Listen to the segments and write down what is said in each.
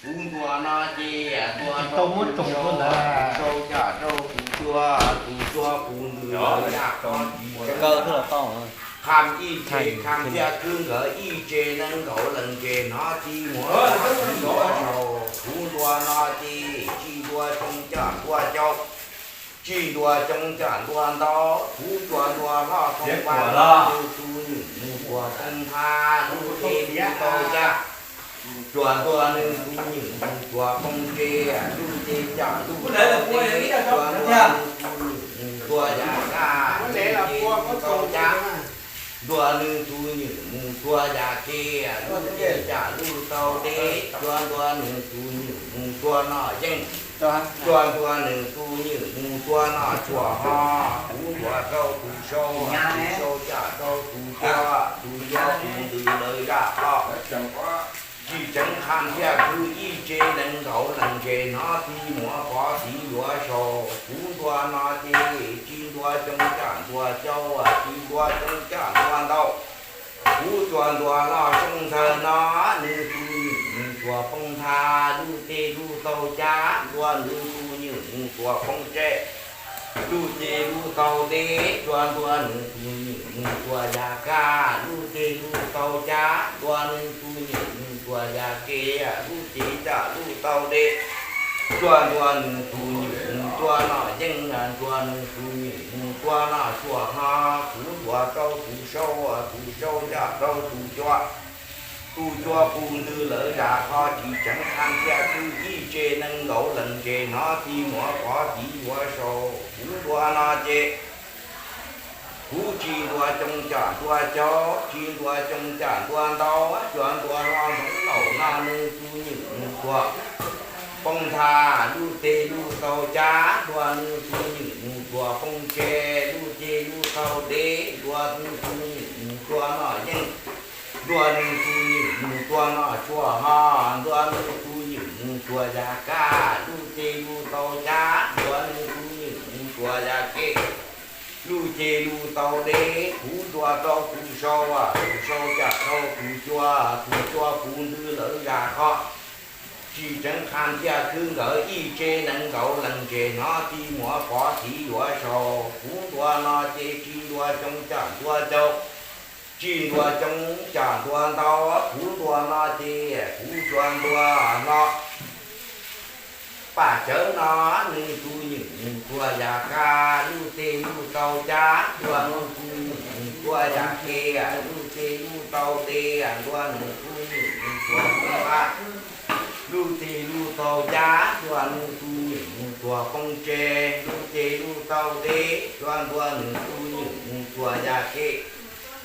Kuv ntuas no ces ntuas rau tus sau, tus sau caj rau tus cua, tus cua pus ntws lawv yaj qhov tsis tseev. Kham ib tse, kham thiaj khwb nkawd ib tse nees nkaum leej tse hnov tsis muaj qhov tsis yuav sau. Kuv ntuas no ces tsis ntuas xyoo caj ntuas caum, tsis ntuas xyoo caj ntuas ntau, kuv tsuas ntuas hlob Tooj Vaj no nws tus nywm mus tuag poob ntha, lub teb lub tau caj, tsuas ntuas nws tus nywm mus tuag poob tse, lub teb caj lub tau teb, tsuas ntuas nws tus nywm mus tuag yam kaj, lub teb lub tau caj, ntuas nws tus nywm mus tuag yam ke, lub teb caj lub tau teb, tsuas ntuas nws tus nywm mus tuag noj yeej, tsuas ntuas nws tus nywm mus tuag noj tshuaj ho. Kuv ntuas rau tus sau, tus sau caj rau tus cua, tus cua pus ntws lawv yaj qhov tsis tseev. Kham thiaj khwb ib tse nees nkaum leej tse hnov tsis muaj qhov tsis yuav sau. Kuv ntuas no ces tsis ntuas xyoo caj ntuas caum, tsis ntuas xyoo caj ntuas ntau, kuv tsuas ntuas hlob Tooj Ntxawg no nws tus nywm mus tuag poob ntha, lub teb lub tau caj, ntuas nws tus nywm mus tuag poob tse, lub teb lub tau teb, tsuas ntuas nws tus nywm mus tuag yam kaj, lub teb lub tau caj, ntuas nws tus nywm mus tuag yam ke, lub teb caj lub tau teb, tsuas ntuas nws tus nywm mus tuag noj yeej, tsuas ntuas nws tus nywm mus tuag noj tshuaj ho. Kuv ntuas rau tus sau, tus sau caj rau tus cua, tus cua pus ntws lawv yaj qhov tsis tseev. Kham thiaj khwb ib tse nees nkaum leej tse hnov tsis muaj qhov tsis yuav sau. Kuv ntuas no ces kuv tsis ntuas xyoo caj ntuas caum, tsis ntuas xyoo caj ntuas ntau, tsuas ntuas hlob Ntxoov Lauj no nws tus nywm mus tuag poob ntha, lub teb lub tau caj, ntuas nws tus nywm mus tuag poob tse, lub teb lub tau teb, ntuas nws tus nywm mus tuag noj yeej, ntuas nws tus nywm mus tuag noj tshuaj ho, ntuas nws tus nywm mus tuag yam kaj, lub teb lub tau caj, ntuas nws tus nywm mus tuag yam ke, lub teb lub tau teb. Kuv ntuas rau tus sau, tus sau caj rau tus cua, tus cua pus ntws lawv yaj qhov tsis tseev. Kham thiaj khwb nkawd ib tse nees nkaum leej tse hnov tsis muaj qhov tsis yuav sau. Kuv ntuas no ces tsis ntuas xyoo caj ntuas caum, tsis ntuas xyoo caj ntuas ntau, kuv ntuas no ces kuv tsuas ntuas hlob Paj Cawv no nws tus nywm mus tuag yam kaj, lub teb lub tau caj, ntuas nws tus nywm mus tuag yam ke, lub teb lub tau teb, ntuas nws tus nywm mus tuag poob ntha, lub teb lub tau caj, ntuas nws tus nywm mus tuag poob tse, lub teb lub tau teb, tsuas ntuas nws tus nywm mus tuag yam ke,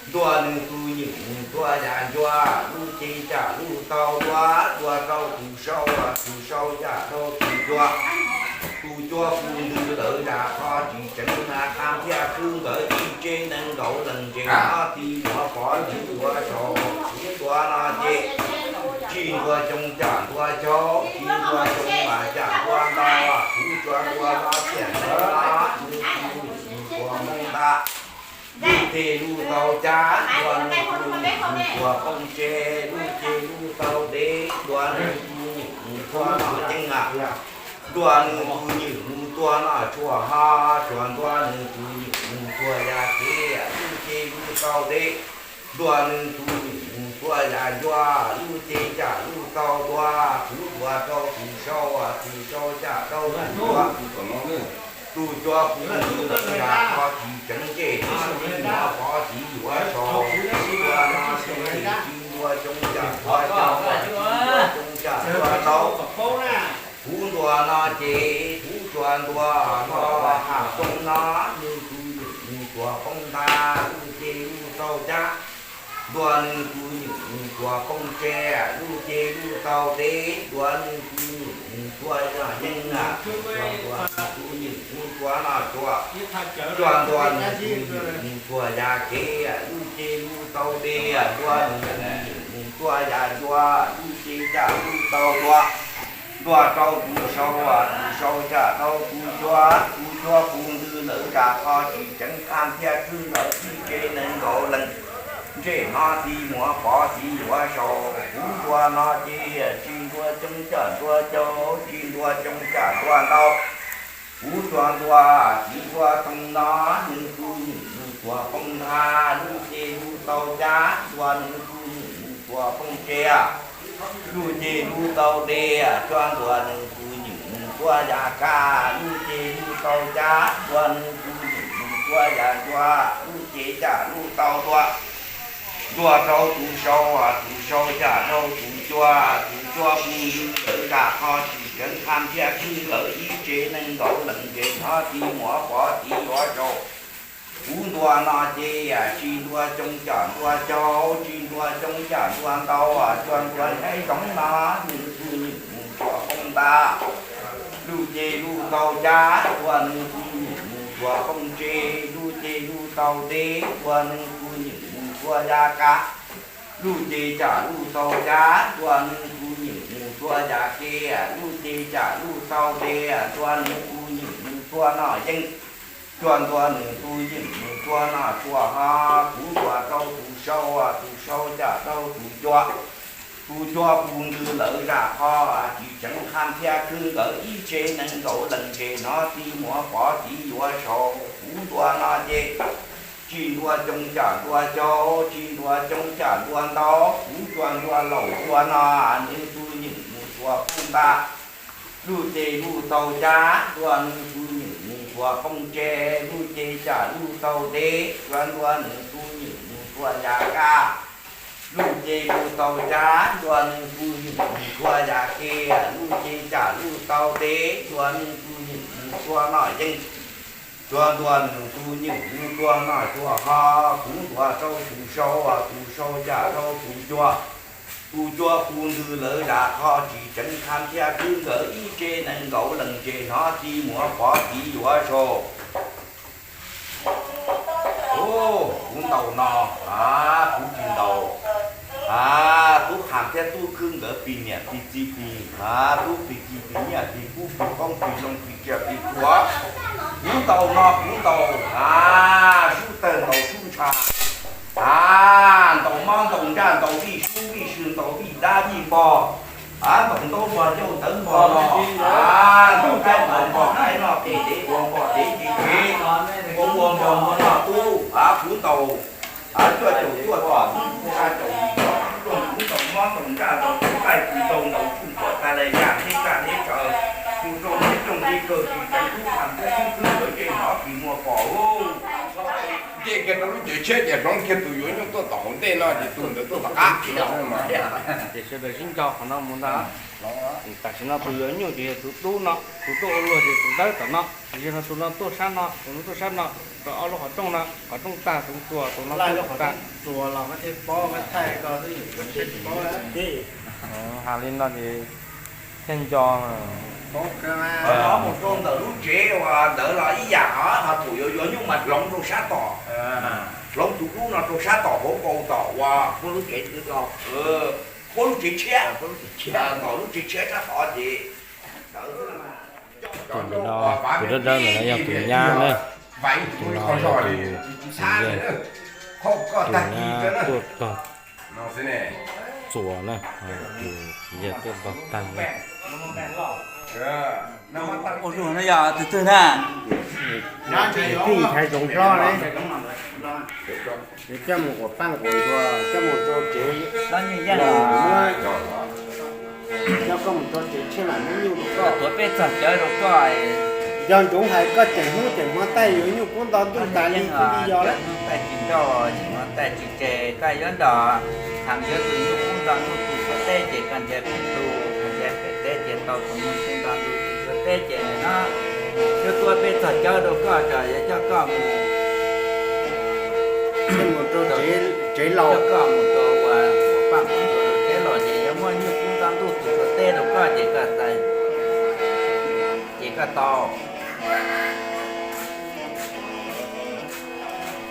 ntuas nws tus nywm mus tuag yam ncua, lub teb caj lub tau ntau, ntuas rau tus sau, tus sau caj rau tus cua, tus cua pus ntws lawv yaj qhov tsis tseev. Kham thiaj khwb nkawd ib tse nees nkaum leej tse hnov tsis muaj qhov tsis yuav sau. Kuv ntuas no ces tsis ntuas xyoo caj ntuas caum, tsis ntuas xyoo mas caj ntuas ntau, kuv tsuas ntuas hlob Txiaj Neeb no nws tus nywm mus tuag poob ntha, lub teb lub tau caj, ntuas nws tus nywm mus tuag poob tse, lub teb lub tau teb, ntuas nws tus nywm mus tuag noj yeej, ntuas nws tus nywm mus tuag noj tshuaj ho, tsuas ntuas nws tus nywm mus tuag yam ke, lub teb lub tau teb, ntuas nws tus nywm mus tuag yam ncua, lub teb caj lub tau ntau. Kuv ntuas rau tus sau, tus sau caj rau tus cua, tus cua pus ntws lawv yaj qhov tsis tseev, ntsej hnov tsis muaj qhov tsis yuav sau. Kuv ntuas no ces tsis ntuas xyoo caj ntuas caum, tsis ntuas xyoo caj ntuas ntau, kuv ntuas no ces kuv tsuas ntuas hlob Ham Xoo no nws tus nywm mus tuag poob ntha, lub teb lub tau caj, ntuas nws tus nywm mus tuag poob tse, lub teb lub tau teb, ntuas nws tus nywm mus tuag noj yeej, tsuas ntuas nws tus nywm mus tuag noj tshuaj, tsuas ntuas nws tus nywm mus tuag yam ke, lub teb lub tau teb, ntuas nws tus nywm mus tuag yam ncua, lub teb caj lub tau ntau. Ntuas rau tus sau, tus sau caj rau tus cua, tus cua pus ntws lawv yaj qhov tsis tseev. Kham thiaj khwb nkawd ib tse nees nkaum leej ntsej hnov txiv muam pov txiv yuav saud. Kuv ntuas no ces tsis ntuas coob caj ntuas cau, tsis ntuas coob caj ntuas ntau. Kuv tsuas ntuas txiv ntuas toog no, nws tus nyeem mus txuas poob ntag, lub ceg lub tau cab ntuas nws tus nyeem mus txuas poob tsev. Lub ceg lub tau deb, tsuas ntuas nws tus nyeem mus txuas yam kaj, lub ceg lub tau cab ntuas nws tus nyeem mus txuas yam ncua, lub ceg caj lub tau dua. Ntuas rau tus sau, tus sau caj rau tus cua, tus cua pus ntws lawv zam qho tsis tseev qha thiab khwb nkawd ib tsev neeg nkaum leej ces hnov txiv muam pov txiv yuav saud. Kuv ntuas no ces tsis ntuas coob caj ntuas cau, tsis ntuas coob caj ntuas ntau, tsuas ntuas ntshaib zoov no, nws tus nyeem mus txuas poob ntag. Lub ceg lub tau cab ntuas nws tus nyeem mus txuas poob tsev, lub ceg lub tau deb ntuas nws tus nyeem mus txuas yam kaj. Lub ceg caj lub tau cab ntuas nws tus nyeem mus txuas yam ke, lub ceg caj lub tau deb ntuas nws tus nyeem mus txuas noj yeeb. Tsuas ntuas nws tus nyeem mus txuas noj tsuas haus. Kuv ntuas rau tus sau, tus sau caj rau tus cua, tus cua pus ntws lawv zam qho tsis tseev qha thiab khwb nkawd ib tsev neeg nkaum leej ces hnov txiv muam pov txiv yuav saud. Kuv ntuas no ces tsis ntuas coob caj ntuas cau, tsis ntuas coob caj ntuas ntau, kuv tsuas ntuas laus cua no, nws tus nyeem mus txuas poob ntag. Lub ceg lub tau cab ntuas nws tus nyeem mus txuas poob tsev, lub ceg caj lub tau deb tsuas ntuas nws tus nyeem mus txuas yam kaj. Lub ceg lub tau cab ntuas nws tus nyeem mus txuas yam ke, lub ceg caj lub tau deb ntuas nws tus nyeem mus txuas noj yeeb. Tsuas ntuas nws tus nyeem mus txuas noj tsuas haus. Kuv ntuas rau tus sau, tus sau caj rau tus cua, tus cua pus ntws lawv zam qho tsis tseev qha thiab khwb nkawd ib tsev neeg nkaum leej ces hnov txiv muam pov txiv yuav saud. Kuv ntaus no, kuv tsis ntaus. Tub qha thiab tub khwb nkawd pis niam pis txiv pis, tub pis txiv pis nyiaj pis kub pis qoob pis zoo pis tsiaj pis txhu. Kuv ntaus no kuv ntaus, sub tawg ntaus sub ntsha, ntaus mob ntaus ntsaj ntaus vij sub vij sw ntaus vij dab vij npog, ntaus ntaub npog ncauj ntawv npog no, ntaus cab ntaus npog qaib noj pem dev ua npog dev ces kev ua ua npog npog noj tub. Kuv ntaus cuaj caum cuaj tom tub tub sa caum yim tom tub rooj, kuv ntaus mob ntaus ntsaj ntaus tub qaij pw ntau ntaus tsuj npuam tas lais yam neb kaj neb tsaws, mus rau neb rooj neb kawg tsis tseev tub qha thiab tub khwb nkawd ntsej hnov tsis muaj pom. Nce kiag rau lub tsev tshiab ces hloov kiag tus yuav nyuj tuaj tom hauv ntej no ces tus ntawd tuaj tom qab. Ces sawv daws sib nco qhov no mus ntag. Tam sim no tus yuav nyuj ces yog tus dub no, tus tuaj ua luag ces tus dawb tom no, tiam sis no tus no tuaj sab no, tus no tuaj sab no, rau ob lub qhov rooj no, qhov rooj tag tus txuas, tus no tuaj tag. Has li no ces thiaj nco. Mus rau ntawm lub tsev uas ntawd los ib yam, ho thaum yuav yuav nyuj mas hloov rau sab tom, hloov tus dub no rau sab tom hauv npau tom uas puab lub tsev tshiab, tom lub tsev tshiab sab tod ces. Tus dawb dawb ntawm no yog tus nyab na, tus no yog tus txiv yawg, tus nyab tuaj tog txuas na, tus txiv yawg tuaj tog tag na. Ua zug no yog tus twg na? Tij ntshai zoo hlob ne, nws coj mus quas paj quas ntsuag, coj mus rau tsev, coj koj mus rau tsev tshiab mam muab nyuj rau koj. Tuav peb txog cawv rau koj. Yog ntsoov hais koj tseem hnub tseem hmo taij yuav nyuj kub nto ntuj tas li twb yog lawm. Taij tsis nrauj, tseem hmo taij tsis tseg, koj yuav nrog Tham yuav tus nyuj kub nto ntuj tu suav teb ces koj nrhiav pem tus, nrhiav pem teb ces tau tus nyuj kub nto ntuj tu suav teb ces no yuav tuav peb txog cawv rau koj, yog coj koj mus, mus rau tsev laus, coj koj mus rau uas paj quas ntsuag rau tsev laus ces yuav muab nyuj kub nto ntuj tu suav teb rau koj ces koj txais, ces koj tau.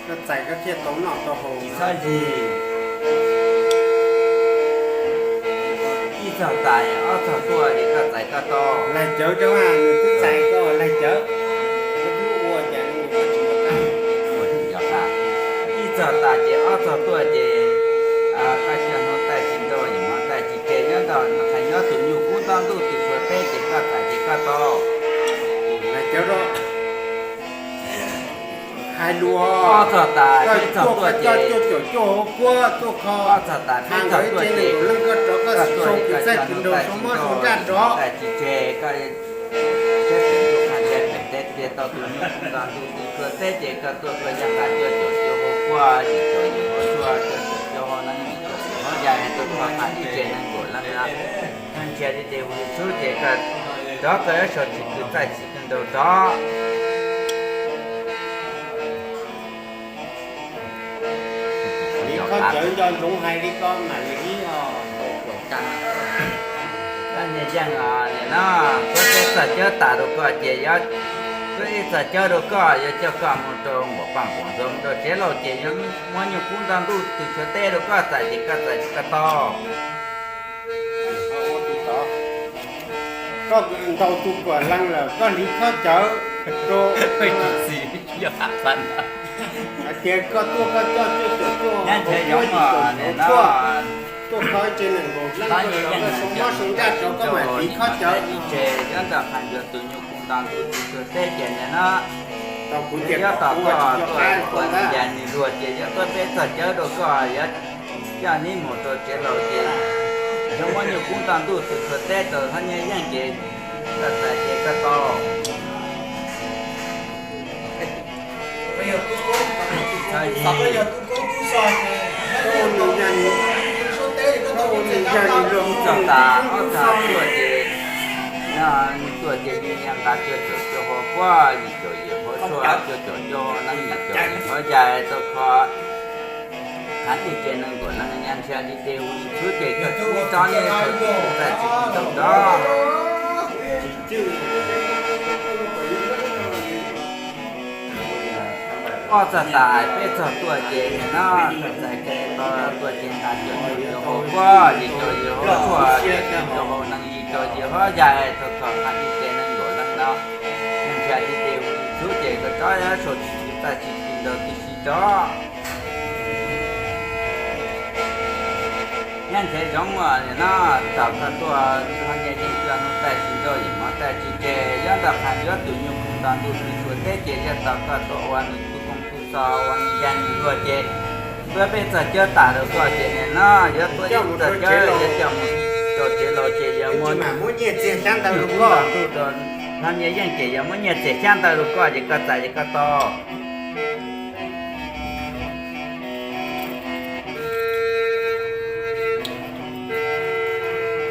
Koj txais koj thiaj tau noj tau haus. Tsis txhob zis. Ib txog tais ob txog tuaj ces koj txais koj tau. Laig cawv rau, nws twb txais koj laig cawv, koj twb ua cas nws tsis ua tas. Ib txog tais ces ob txog tuaj ces Koj tau, hais lus, koj txog tas peb txog tuaj ces, koj caum cuaj hauv kuab tuaj kho, koj txog tas peb txog tuaj ces, koj tuaj ces koj coj nws txais tsis nrog, txais tsis tseg, koj thiab pem ntuj qhov ntsia pem teb tias tau tus nyuj kub nto ntuj tw tsua teb ces koj tuaj koj yeej nqa cuaj caum cuaj hauv kuab, yim caum yim hauv tshuaj, cuaj caum cuaj hauv neeb, yim caum yim hauv yaj, tuaj kho qhov ib tse neeg nkaum leej no. Ntsia li ces hu li xub ces koj rov koj yuav sau tsis kwv txaij tsis kwv nraug rov. Li koj cawv nco ntsoov hais li ko mam li ib os. Koj niag yeej os, nim no kuv peb txog cawb tas rau koj ces yog, kuv ib txog cawb rau koj yuav coj koj mus rau npaum paj npaum ntxoov rau tsev laus ces yuav muab nyuj kub nto ntuj tw tsua teb rau koj txais ces koj txais koj tau. Koj ntaus tus kuam leej lawm koj hliv koj cawv rau, hais tias koj tuaj koj coj cuaj caum cuaj hauv kuab, yim caum yim hauv tshuaj, tuaj kho ib tse neeg nkaum leej, koj sau mob sau ntsaj rau koj mam hliv koj cawv. Ib tse nyob ntawm qhov ncua tus nyuj kub nto ntuj tw tsua teb ces nim no tau kuv ces nyob tos koj tuaj ua yas nws luag ces yuav tuaj peb txog cawb rau koj yuav coj neb mus rau tsev laus ces yuav muab nyuj kub nto ntuj tw tsua teb rau hab nyiaj yeej ces koj txais ces koj tau. Txog tas ob txog tuaj ces, nws tuaj ces nws nqa cuaj caum cuaj hauv kuab, yim caum yim hauv tshuaj, cuaj caum cuaj hauv neeb, yim caum yim hauv yaj tuaj kho qhov ib tse neeg nkaum leej. Nyob ntsia li ces hu li xub ces koj txhob txhob neb txhob txhob txais tsis tau rov. Ob txog tas peb txog tuaj ces nim no txais tau tuaj ces nqa cuaj caum cuaj hauv kuab, yim caum yim hauv tshuaj, cuaj caum cuaj hauv neeb, yim caum yim hauv yaj tuaj kho qhov ib tse neeg nkaum leej no. Nyob ntsia li ces hu li xub ces koj txhob sau tsis tau tsis tau rov tib si rov. Nyob ntsia zoov nim no thaum koj tuaj ho nyiaj yeej coj hnub txais tsis nraug yim hmo txais tsis tseg, yuav ntawm qhov yuav tus nyuj kub nto ntuj tw tsua teb ces yuav tau koj tuaj ua nws tub koob tub xov ua nws yaj nws luag ces tuaj peb txog cawb tas rau koj ces nim no yuav tuaj ib txog cawb yuav coj mus rau tsev laus ces yuav muab nyuj kub nto ntuj rau, ho nyiaj yeej ces yuav muab nyiaj txiag xyab ntawv rau koj ces koj txais ces koj tau.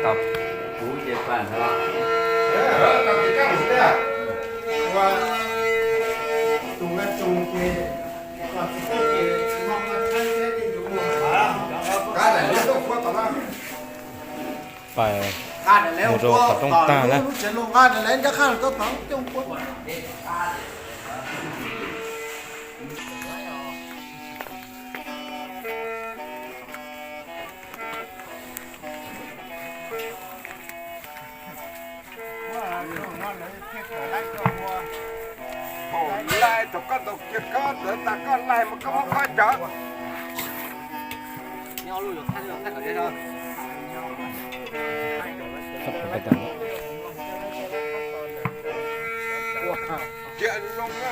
Tau, kuv ces pab ntawd. Pais mus rau qhov rooj tag na. Laij thaum koj ntaus kiag koj ntawd tas koj laij mas koj muab koj cawv. Cia zoo na.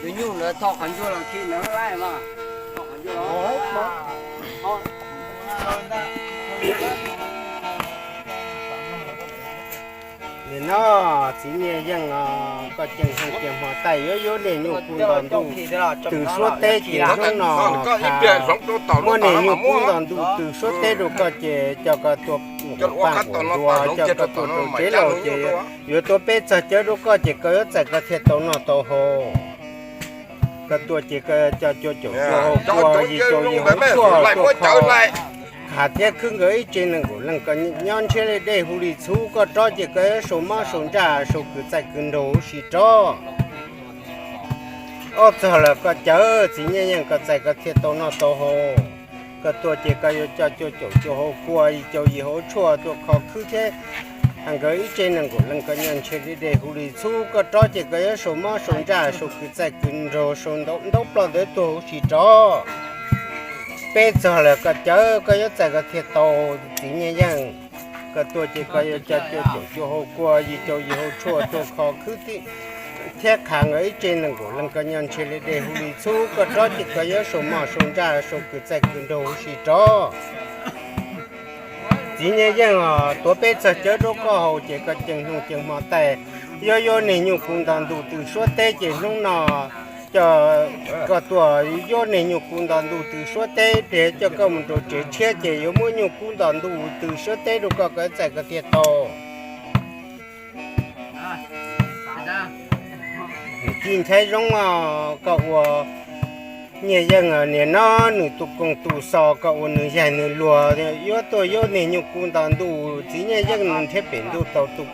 Tus nyuj ntawd tho qhov ncua los khi ntawd laij mas. Nim no txiv Nyiaj Yeej os, koj ceem heej ceem hmo taij yuav yuav niag nyuj kub nto ntuj tw suab teb ces hnub no muab niag nyuj kub nto ntuj tw suab teb rau koj ces coj koj tuaj paj nquam ntua, coj koj tuaj rau tsev laus ces yuav tuaj peb txog cawv rau koj ces koj yuav txais koj thiaj tau noj tau haus. Koj tuaj ces koj coj cuaj caum cuaj hauv kua, yim caum yim hauv tshuaj tuaj kho khav thiab khwb nkawd ib tse neeg nkaum leej, koj nyob ntshiab li dej hu li txhub, koj rov ces koj yuav sau mob sau ntsaj sau kwv txaij kwv nraug huv si rov. Ob txog lawm koj cawv txiv Nyiaj Yeej koj txais koj thiaj tau noj tau haus. Koj tuaj ces koj yuav coj cuaj caum cuaj hauv kua, yim caum yim hauv tshuaj tuaj kho khwb thiab Nkawd ib tse nees nkaum leej koj nyob ntshe deb deb hu li txhub, koj rov ces koj yuav sau mob sau ntsaj sau kws txaij kws nraug sau ntaub ploj ntawv tuag huv si rov. Peb txog lawm koj cawv, koj yuav txais koj thiaj tau. Txiv Nyiaj Yeej, koj tuaj ces koj yuav cov cua caum cua hau kua, yig cau yig hau tshuaj tuaj kho khwb thiab qha nkawd ib tse nees nkaum leej koj nyob ntshe deb deb hu li txhub, koj rov ces koj yuav sau mob sau ntsaj sau kws txaij kws nraug huv si rov. Txiv Nyiaj Yeej os, tuav peb txog cawv rau koj haus ces koj ceev hnub ceev hmo taij, yuav yuav niag nyuj kub nto ntuj tw suab teb ces hnub no coj koj tuaj yuav niag nyuj kub nto ntuj tw suab teb, pliag coj koj mus rau tsev tshiab ces yuav muab nyuj kub nto ntuj tw suab teb rau koj, koj yuav txais koj thiaj tau. Niam tij Nchaiv Zoo os, koj ua Nyiaj Yeej niam no nws tu kooj tu xo, koj ua nws yaig nws luag yuav tuaj yuav niag nyuj kub nto ntuj. Txiv Nyiaj Yeej nws nrhiav pem ntuj tau tus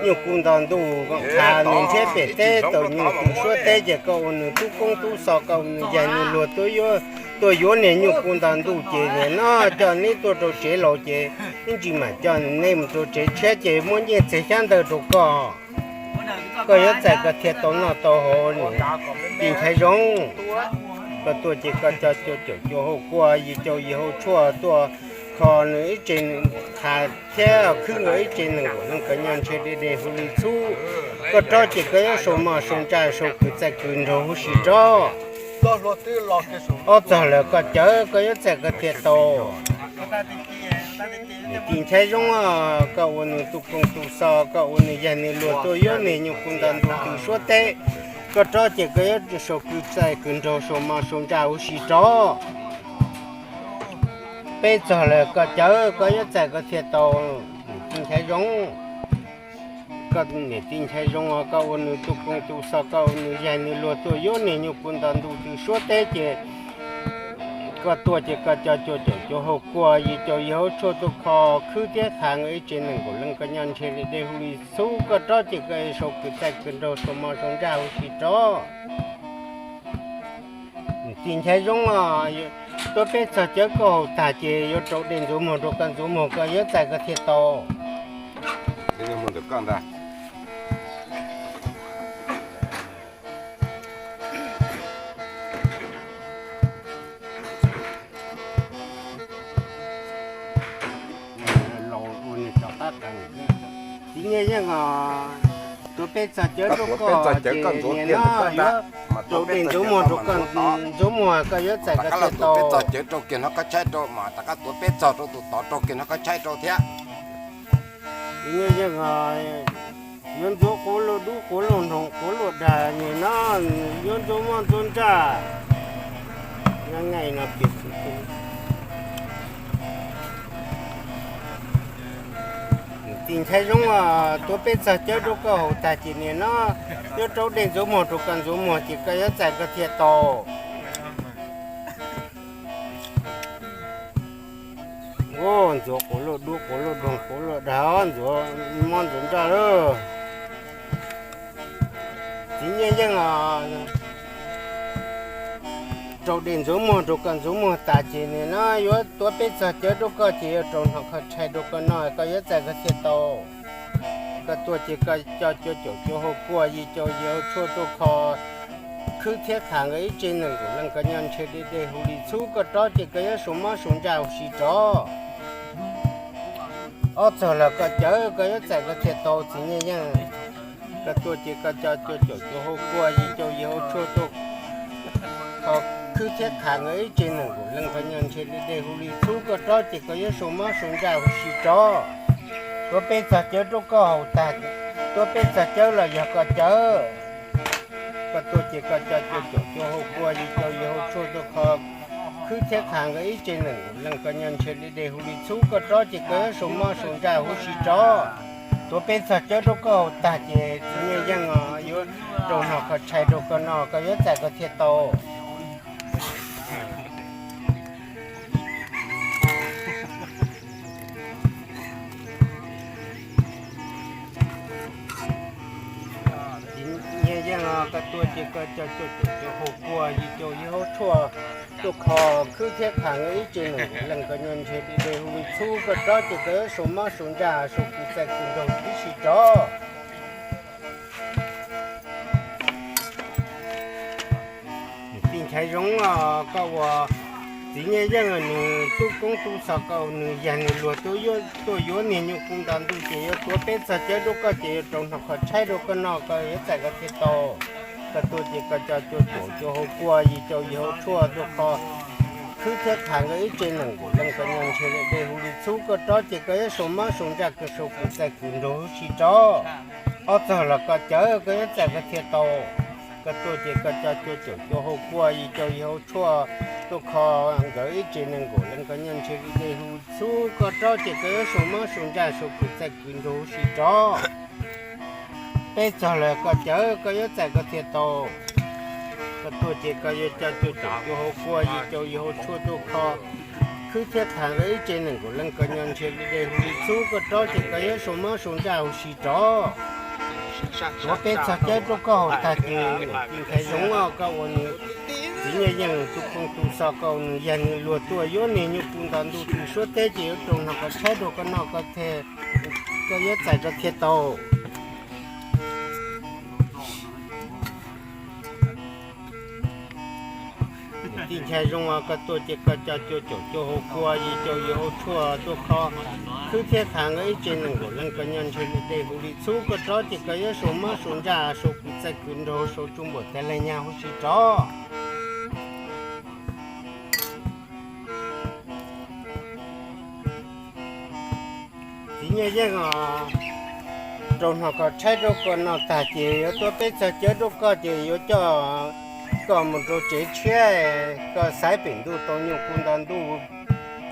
nyuj kub nto ntuj, qha nws nrhiav pem teb tau nyuj tw suab teb ces koj ua nws tub koob tub xo, koj ua nws yaig nws luag tuaj yuav, tuaj yuav niag nyuj kub nto ntuj ces niam no coj neb tuaj rau tsev laus ces ib ntsis mam coj neb mus rau tsev tshiab ces muab nyiaj txiag xyab ntawv rau koj, koj yuav txais koj thiaj tau noj tau haus. Niam tij Nchaiv Zoo, koj tuaj ces koj cov cua caum cua hau kua, yig cau yig hau tshuaj tuaj kho nws ib tse, qha thiab khwb nkawd ib tse nees nkaum leej koj nyob ntshe deb deb hu li txhub, koj rov ces koj yuav sau mob sau ntsaj sau kws txaij kws nraug huv si rov. Ob txog lawm koj cawv, koj yuav txais koj thiaj tau. Niam tij Nchaiv Zoo os, koj ua nws tu kooj tu xo, koj ua nws yaig nws luag tuaj yuav niag nyuj kub nto ntuj tw suab teb, koj rov ces koj yuav sau kws txaij kws nraug sau mob sau ntsaj huv si rov. Peb txog lawm koj cawv, koj yuav txais koj thiaj tau. Niam tij Nchaiv Zoo, koj niam tij Nchaiv Zoo os, koj ua nws tu kooj tu xo, koj ua nws yaig nws luag tuaj yuav niag nyuj kub nto ntuj tw suab teb ces koj tuaj ces koj cov cua caum cua hau kua, yig cau yig hau tshuaj tuaj kho khwb thiab qha nkawd ib tse nees nkaum leej koj nyob ntshe deb deb hu li txhub, koj rov ces koj sau kws txaij kws nraug sau mob sau ntsaj huv si rov. Niam tij Nchaiv Zoo os, tuav peb txog cawv koj haus tag ces yuav rau dej ntxuav muag rau koj ntxuav muag, koj yuav txais koj thiaj tau. Txiv Nyiaj Yeej os, tuav peb txog cawv rau koj ces niam no yuav rau dej ntxuav muag rau koj ntxuav muag, koj yuav txais koj thiaj tau. Rau kiag no koj tshaib rau mas rov qab tuav peb txog rau tus tod rau kiag no koj tshaib rau thiab. Txiv Nyiaj Yeej os, yuav ntxuav quav luaj dub quav luaj nroog quav luaj dag, niam no yuav ntxuav mob ntxuav ntsaj. Nyob nqaij no piv xwm Niam tij Nchaiv Zoo os, tuav peb txog cawv rau koj haus tag ces niam no yuav rau dej ntxuav muag rau koj ntxuav muag ces koj yuav txais koj thiaj tau. Ntxuav quav luaj dub quav luaj nroog quav luaj dag, ntxuav mob ntxuav ntsaj lawm. Txiv Nyiaj Yeej os, rau dej ntxuav muag rau koj ntxuav muag tas ces niam no yuav tuav peb txog cawv rau koj ces yuav rau hno qhov tshais rau koj no, koj yuav txais koj thiaj tau. Koj tuaj ces koj cov cua caum cua hau kua, yig cau yig hau tshuaj tuaj kho khwb thiab qha nkawd ib tse nees nkaum leej koj nyob ntshe deb deb hu li txhub, koj rov ces koj yuav sau mob sau ntsaj huv si rov. Ob txog lawm koj cawv, koj yuav txais koj thiaj tau. Txiv Nyiaj Yeej, koj tuaj ces koj cov cua caum cua hau kua, yig cau yig hau tshuaj tuaj kho khwb thiab qha nkawd ib tse nees nkaum leej koj nyob ntshe deb deb hu li txhub, koj rov ces koj yuav sau mob sau ntsaj huv si rov. Tuav peb txog cawv rau koj haus tag, tuav peb txog cawv los yog koj cawv. Koj tuaj ces koj cov cua caum cua hau kua, yig cau yig hau tshuaj tuaj kho khwb thiab qha nkawd ib tse nees nkaum leej koj nyob ntshe deb deb hu li txhub, koj rov ces koj yuav sau mob sau ntsaj huv si rov. Tuav peb txog cawv rau koj haus tag ces Txiv Nyiaj Yeej os, yuav rau hno qhov tshais rau koj no, koj yuav txais koj thiaj tau. Txiv Nyiaj Yeej os, koj tuaj ces koj cov cua caum cua hau kua, yig cau yig hau tshuaj Tuaj kho khwb thiab tham nkawd ib tse nees nkaum leej, koj nyob ntshe deb deb hu li txhub koj rov ces koj yuav sau mob sau ntsaj sau kws txaij kws nraug tib si rov. Tij Nchaiv Zoov os, koj ua txiv Nyiaj Yeej nws tub koob tub xov, koj ua nws yag nws luag tuaj yuav niag nyuj kub nto ntuj ces yuav tuav peb txog cawv rau koj ces yuav rau hnov qhov tshaib rau koj noj, koj yuav txais koj thiaj tau. Koj tuaj ces koj coj cuaj caum cuaj hau kua, yim caum yim hau tshuaj tuaj kho khwb thiab tham nkawd ib tse nees nkaum leej, koj nyob ntshe deb deb hu li txhub koj rov ces koj yuav sau mob sau ntsaj kws sau kws txaij kws nraug huv si rov. Ob txog los koj cawv, koj yuav txais koj thiaj tau. Koj tuaj ces koj coj cuaj caum cuaj hau kua, yim caum yim hau tshuaj tuaj kho nkawd ib tse nees nkaum leej, koj nyob ntshe deb deb hu li txhub koj rov ces koj yuav sau mob sau ntsaj sau kws txaij kws nraug huv si rov. Peb txog lawm koj cawv, koj yuav txais koj thiaj tau. Koj tuaj ces koj yuav coj cuaj caum cuaj hau kua, yim caum yim hau tshuaj tuaj kho khwb thiab tham nkawd ib tse nees nkaum leej, koj nyob ntshe deb deb hu li txhub koj rov ces koj yuav sau mob sau ntsaj huv si rov. Tuav peb txog cawv rau koj haus tag ces niam Tij Nchaiv Zoov os, koj ua nws txiv Nyiaj Yeej tus koos tus xos, koj ua nws yag nws luag tuaj yuav niag nyuj kub nto ntuj tw suab teb ces yuav rau hnov qhov tshaib rau koj noj, koj thiaj, koj yuav txais koj thiaj tau. Niam Tij Nchaiv Zoov os, koj tuaj ces koj coj cuaj caum cuaj hau kua, yim caum yim hau tshuaj tuaj kho khwb thiab tham nkawd ib tse nees nkaum leej, koj nyob ntshe deb deb hu li txhub koj rov ces koj yuav sau mob sau ntsaj sau kws txaij kws nraug sau tsuj npuam tag leej nyaj huv si rov. Txiv Nyiaj Yeej os, rau hnov qhov tshaib rau koj noj tag ces yuav tuav peb txog cawv rau koj ces yuav coj koj mus rau tsev tshiab, koj xaiv pem ntuj tau nyuj kub nto ntuj.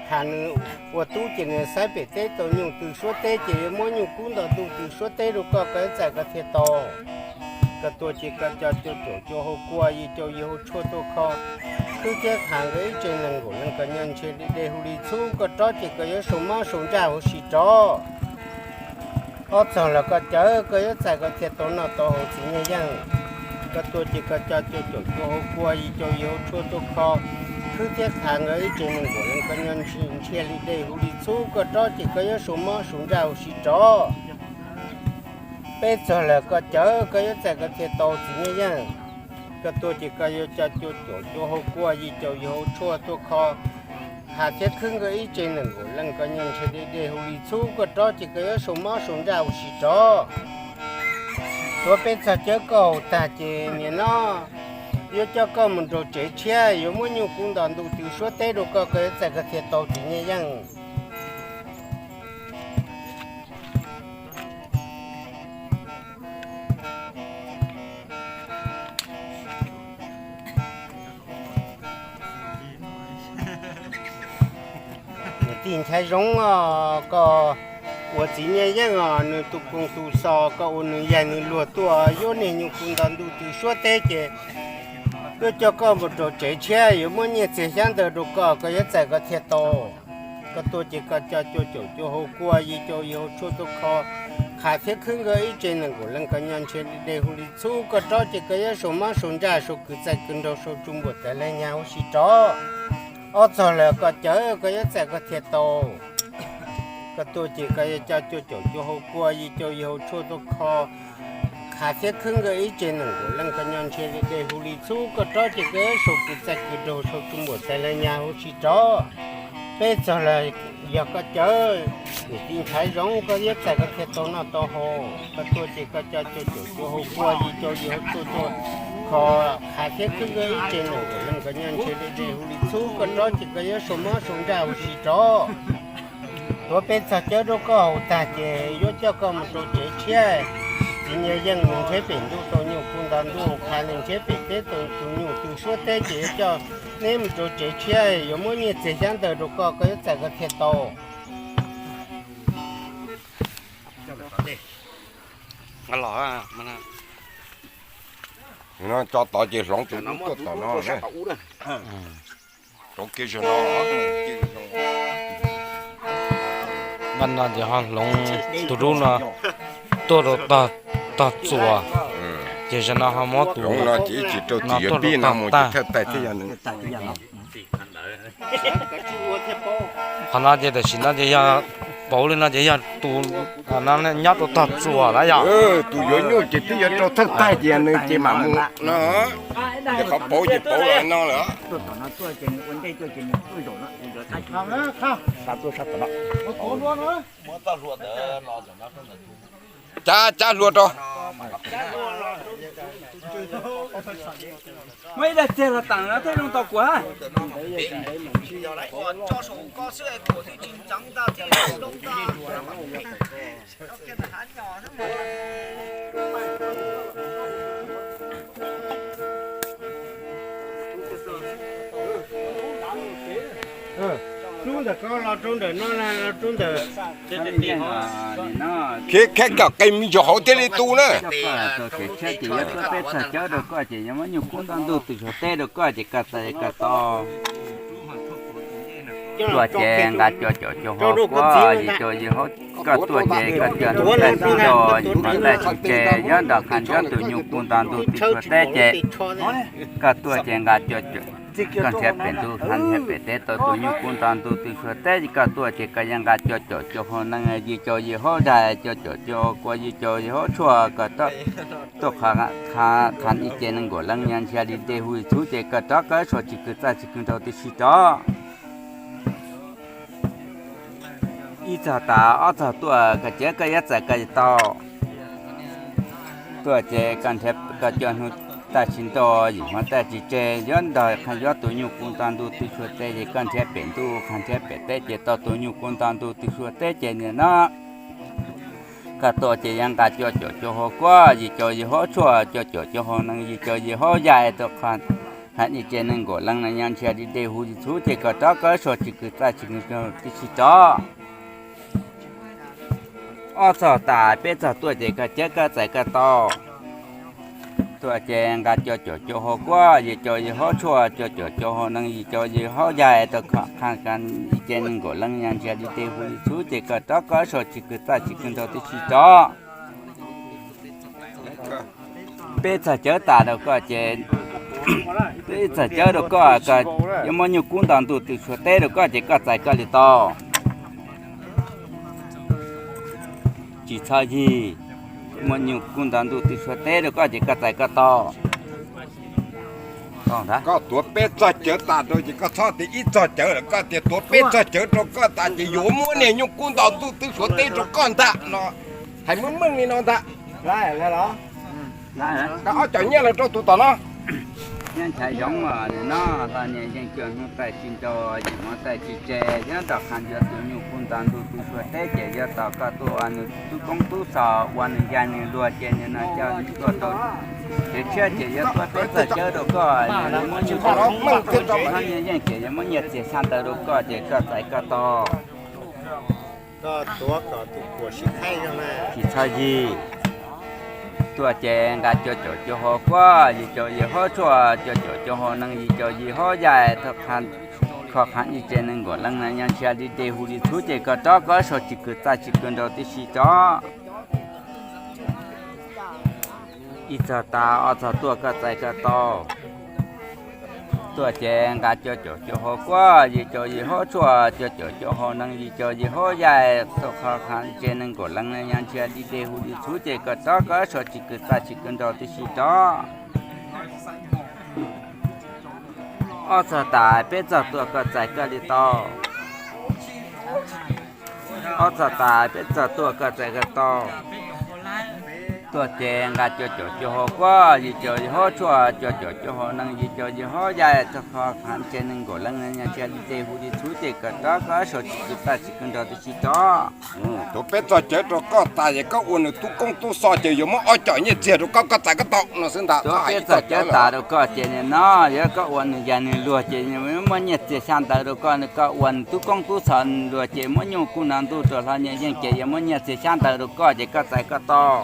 Hais nws ua tub ces nws xaiv pem teb tau nyuj tw suab teb ces yuav muab nyuj kub nto ntuj tw suab teb rau koj, koj yuav txais koj thiaj tau. Koj tuaj ces koj coj cuaj caum cuaj hau kua, yim caum yim hau tshuaj tuaj kho khwb thiab tham nkawd ib tse nees nkaum leej, koj nyob ntshe deb deb hu li txhub koj rov ces koj yuav sau mob sau ntsaj huv si rov. Ob txog los koj cawv, koj yuav txais koj thiaj tau noj tau haus txiv Nyiaj Yeej. Koj tuaj ces koj coj cuaj caum cuaj hau kua, yim caum yim hau tshuaj tuaj kho khwb thiab tham nkawd ib tse nees nkaum leej, koj nyob ntshe deb deb hu li txhub koj rov ces koj yuav sau mob sau ntsaj huv si rov. Peb txog lawm koj cawv, koj yuav txais koj thiaj tau txiv Nyiaj Yeej. Koj tuaj ces koj yuav coj cuaj caum cuaj hau kua, yim caum yim hau tshuaj tuaj kho tham thiab khwb nkawd ib tse nees nkaum leej, koj nyob ntshe deb deb hu li txhub koj rov ces koj yuav sau mob sau ntsaj huv si rov. Tuav peb txog cawv koj haus tag ces niam no yuav coj koj mus rau tsev tshiab, yuav muab nyuj kub nto ntuj tw suab teb rau koj, koj yuav txais koj thiaj tau txiv Nyiaj Yeej. Niam Tij Nchaiv Zoov os, koj ua txiv Nyiaj Yeej os, nws tus koos tus xos, koj ua nws yag nws luag tuaj yuav niag nyuj kub nto ntuj tw suab teb ces yuav coj koj mus rau tsev tshiab, yuav muab nyiaj txiag xyab ntawv rau koj, koj yuav txais koj thiaj tau. Koj tuaj ces koj coj cuaj caum cuaj hau kua, yim caum yim hau tshuaj tuaj kho tham thiab khwb nkawd ib tse nees nkaum leej, koj nyob ntshe deb deb hu li txhub koj rov ces koj yuav sau mob sau ntsaj sau kws txaij kws nraug sau tsuj npuam tag leej nyaj huv si rov. Ob txog lawm koj cawv, koj yuav txais koj thiaj tau. Koj tuaj ces koj yuav coj cuaj caum cuaj hau kua, yim caum yim hau tshuaj tuaj kho tham thiab khwb nkawd ib tse nees nkaum leej, koj nyob ntshe deb deb hu li txhub koj rov ces koj yuav sau kws txaij kws nraug sau tsuj npuam tag leej nyaj huv si rov. Peb txog lawm, yog koj cawv, niam Tij Nchaiv Zoov, koj yuav txais koj thiaj tau noj tau haus. Koj tuaj ces koj coj cuaj caum cuaj hau kua, yim caum yim hau tshuaj tuaj kho tham thiab khwb nkawd ib tse nees nkaum leej, koj nyob ntshe deb deb hu li txhub koj rov ces koj yuav sau mob sau ntsaj huv si rov. Tuav peb txog cawv rau koj haus tag ces yuav coj koj mus rau tsev tshiab. Txiv Nyiaj Yeej nws nrhiav pem ntuj tau nyuj kub nto ntuj, qha nws nrhiav pem teb tau tus nyuj tw suab teb ces yuav coj neb mus rau tsev tshiab, yuav muab nyiaj txiag xyab ntawv rau koj, koj yuav txais koj thiaj tau. Tso tod ces hloov tus lub tuaj tom no. Npaj no ces ho hloov tus lub no tuaj rau tog txuas. Ces zaum no ho muab tus no ces ib tsis rau txim yuav pib no mus ces thawj tais thiaj yog nws. Qhov no ces tam sim no ces yog pauv li no ces yog tus no nyob rau tog txuas na yog. Tus yuav nyuj ces twb yuav rau thawj tais ces yog nws ces mam mus no. Ces qhov pauv ces pauv los no lawm. Cab cab hlua rau. Muab ib daim txiag los teem no thiaj zoo tau kuam. Rub ntawm ko los rau ntawm no, rub ntawm. Khiav khiav kom qe me ntsis hauv thiaj li tu na. Ces yuav tuaj peb txog cawv rau koj ces yuav muab nyuj kub nto ntuj tw suav teb rau koj ces koj txais koj tau. Tuaj ces nqa cov caum cov ho kuab yig cov yig hauv. Koj tuaj ces koj cov ntuj ntaj tsis nto, yim hmo ntaj tsis tseg, nyob nrog qha nyob tus nyuj kub nto ntuj tw suav teb ces koj tuaj ces nqa cov, koj nrhiav pem ntuj qha nrhiav pem teb tau tus nyuj kub nto ntuj tw suav teb. Koj tuaj ces koj yuav nqa cov caum cov ho nees yig cov yig hauv zais, cov caum cov ho kua yig cov yig hauv tshuaj, koj tuaj qha ib ce nees nkaum leej nyob ntsia li dej hu li txhuv ces koj rov koj suav tsis kwv txaj tsis kwv nraug tib si rov. Ib txog tas ob txog tuaj koj cev koj yuav txais koj tau. Tuaj ces koj nrhiav koj cov hnub taj tsis nto, yim hmo taj tsis tseg, yuav nrog qha yuav tus nyuj kub nto ntuj tw suav teb ces koj nrhiav pem ntuj qha nrhiav pem teb ces tau tus nyuj kub nto ntuj tw suav teb ces nim no koj tuaj ces yuav nqa cov caum cov ho kuab yig cov yig hauv tshuaj, cov caum cov ho nees yig cov yig hauv zais tuaj qha ib ce nees nkaum leej no nyob ntsia li dej hu li txhuv ces koj rov koj suav tsis kwv txaj tsis kwv nraug tib si rov. Ob txog tas peb txog tuaj ces koj cev koj txais koj tau. Tuaj ces nqa cov caum cov ho kuab yig cov yig hauv tshuaj, cov caum cov ho nees yig cov yig hauv zais tuaj qha ib ce nees nkaum leej nyob ntsia li dej hu li txhuv ces koj rov koj suav tsis kwv txaj tsis kwv nraug tib si rov. Peb txog cawv tas rau koj ces, peb txog cawv rau koj, koj yuav muab nyuj kub nto ntuj tw suav teb rau koj ces koj txais koj li tau. Tsis txhob yig, muab nyuj kub nto ntuj tw suav teb rau koj ces koj txais koj tau. Koj tuav peb txog cawv tas rau ces koj txhob tias ib txog cawv lawm, koj tias tuav peb txog cawv rau koj tas ces yuav muab niag nyuj kub nto ntuj tw suav teb rau koj ntag no. Hais meej meej li no ntag. Koj ob caum nyiaj los rau tus tom no. Nyob ntshav zoov os, nim no los niam yeej cuag hnub taij tsis nraug, yim hmo taij tsis tseg, nyob nrog qha yuav tus nyuj kub nto ntuj tw suav teb ces yuav tos koj tuaj ua nws tub koob tub xos, ua nws yaj nws luag ces nim no coj tuaj rau kev tshiab ces yuav tuav peb txog cawv rau koj, muab nyuj kub nto ntuj tw suav teb, niam yeej ces yuav muab nyiaj txiag xya ntawv rau koj ces koj txais koj tau. Tsis txhob yig. Tuaj ces nqa cov caum cov ho kuab yig cov yig hauv tshuaj, cov caum cov ho nees yig cov yig hauv zais, kho qha ib ce nees nkaum leej no nyob ntsia li dej hu li txhuv ces koj rov koj suav tsis kwv txaj tsis kwv nraug tib si rov. Ib txog tas ob txog tuaj koj txais koj tau. Tuaj ces nqa cov caum cov ho kuab yig cov yig hauv tshuaj, cov caum cov ho nees yig cov yig hauv zais, kho qha ib ce nees nkaum leej no nyob ntsia li dej hu li txhuv ces koj rov koj suav tsis kwv txaj tsis kwv nraug tib si rov. Ob txog tas peb txog tuaj koj txais koj li tau. Ob txog tas peb txog tuaj koj txais koj tau. Tuaj ces nqa cov caum cov ho kuab yig cov yig hauv tshuaj, cov caum cov ho nees yig cov yig hauv zais, kho qha ib ce nees nkaum leej no nyob ntsia li dej hu li txhuv ces koj rov koj suav tsis kwv txaj tsis kwv nraug tib si rov. Tuav peb txog cawv rau koj tas ces koj ua nws tub koob tub xos ces yuav muab ob caum nyiaj txiag rau koj, koj txais koj tau no xwb ntag. Tuav peb txog cawv tas rau koj ces nim no yuav koj ua nws yaj nws luag ces muab nyiaj txiag xya ntawv rau koj, koj ua nws tub koob tub xos luag ces muab nyuj kub nto ntuj rau hlo, niam yeej ces yuav muab nyiaj txiag xya ntawv rau koj ces koj txais koj tau.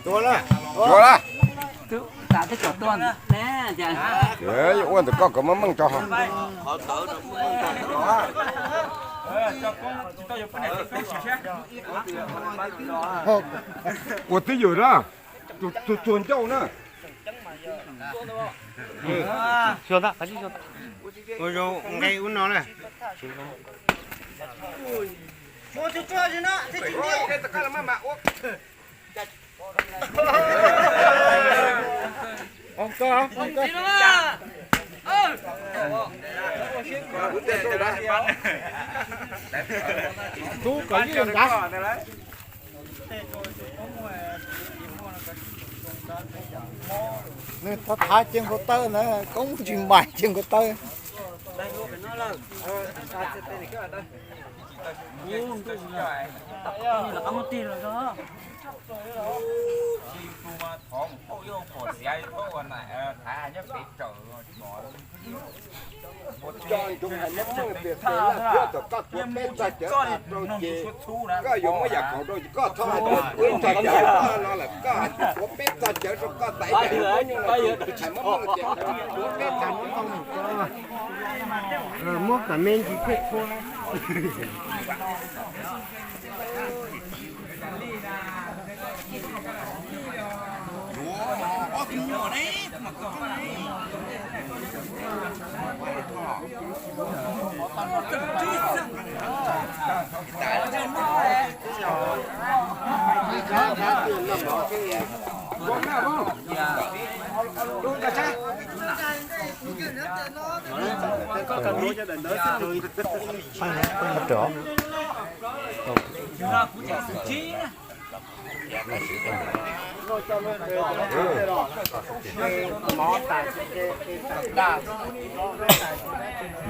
Tuav lawm. Ua ntawm koj kom meej meej tso. Ua twb ywm na, tus txuag ncauj na. Ua zoo nqe ub no na. Tub kom ib nrad. Nws thav thav ces nkaus taw ntawd, koob tsis npaim ces nkaus taw. Koj yuav muab yam kaum rau koj txhob hais rau wb nrog cawv no lawm, koj hais tias kuv peb txog cawv rau koj tais, muab kom me ntsis thiaj txhua.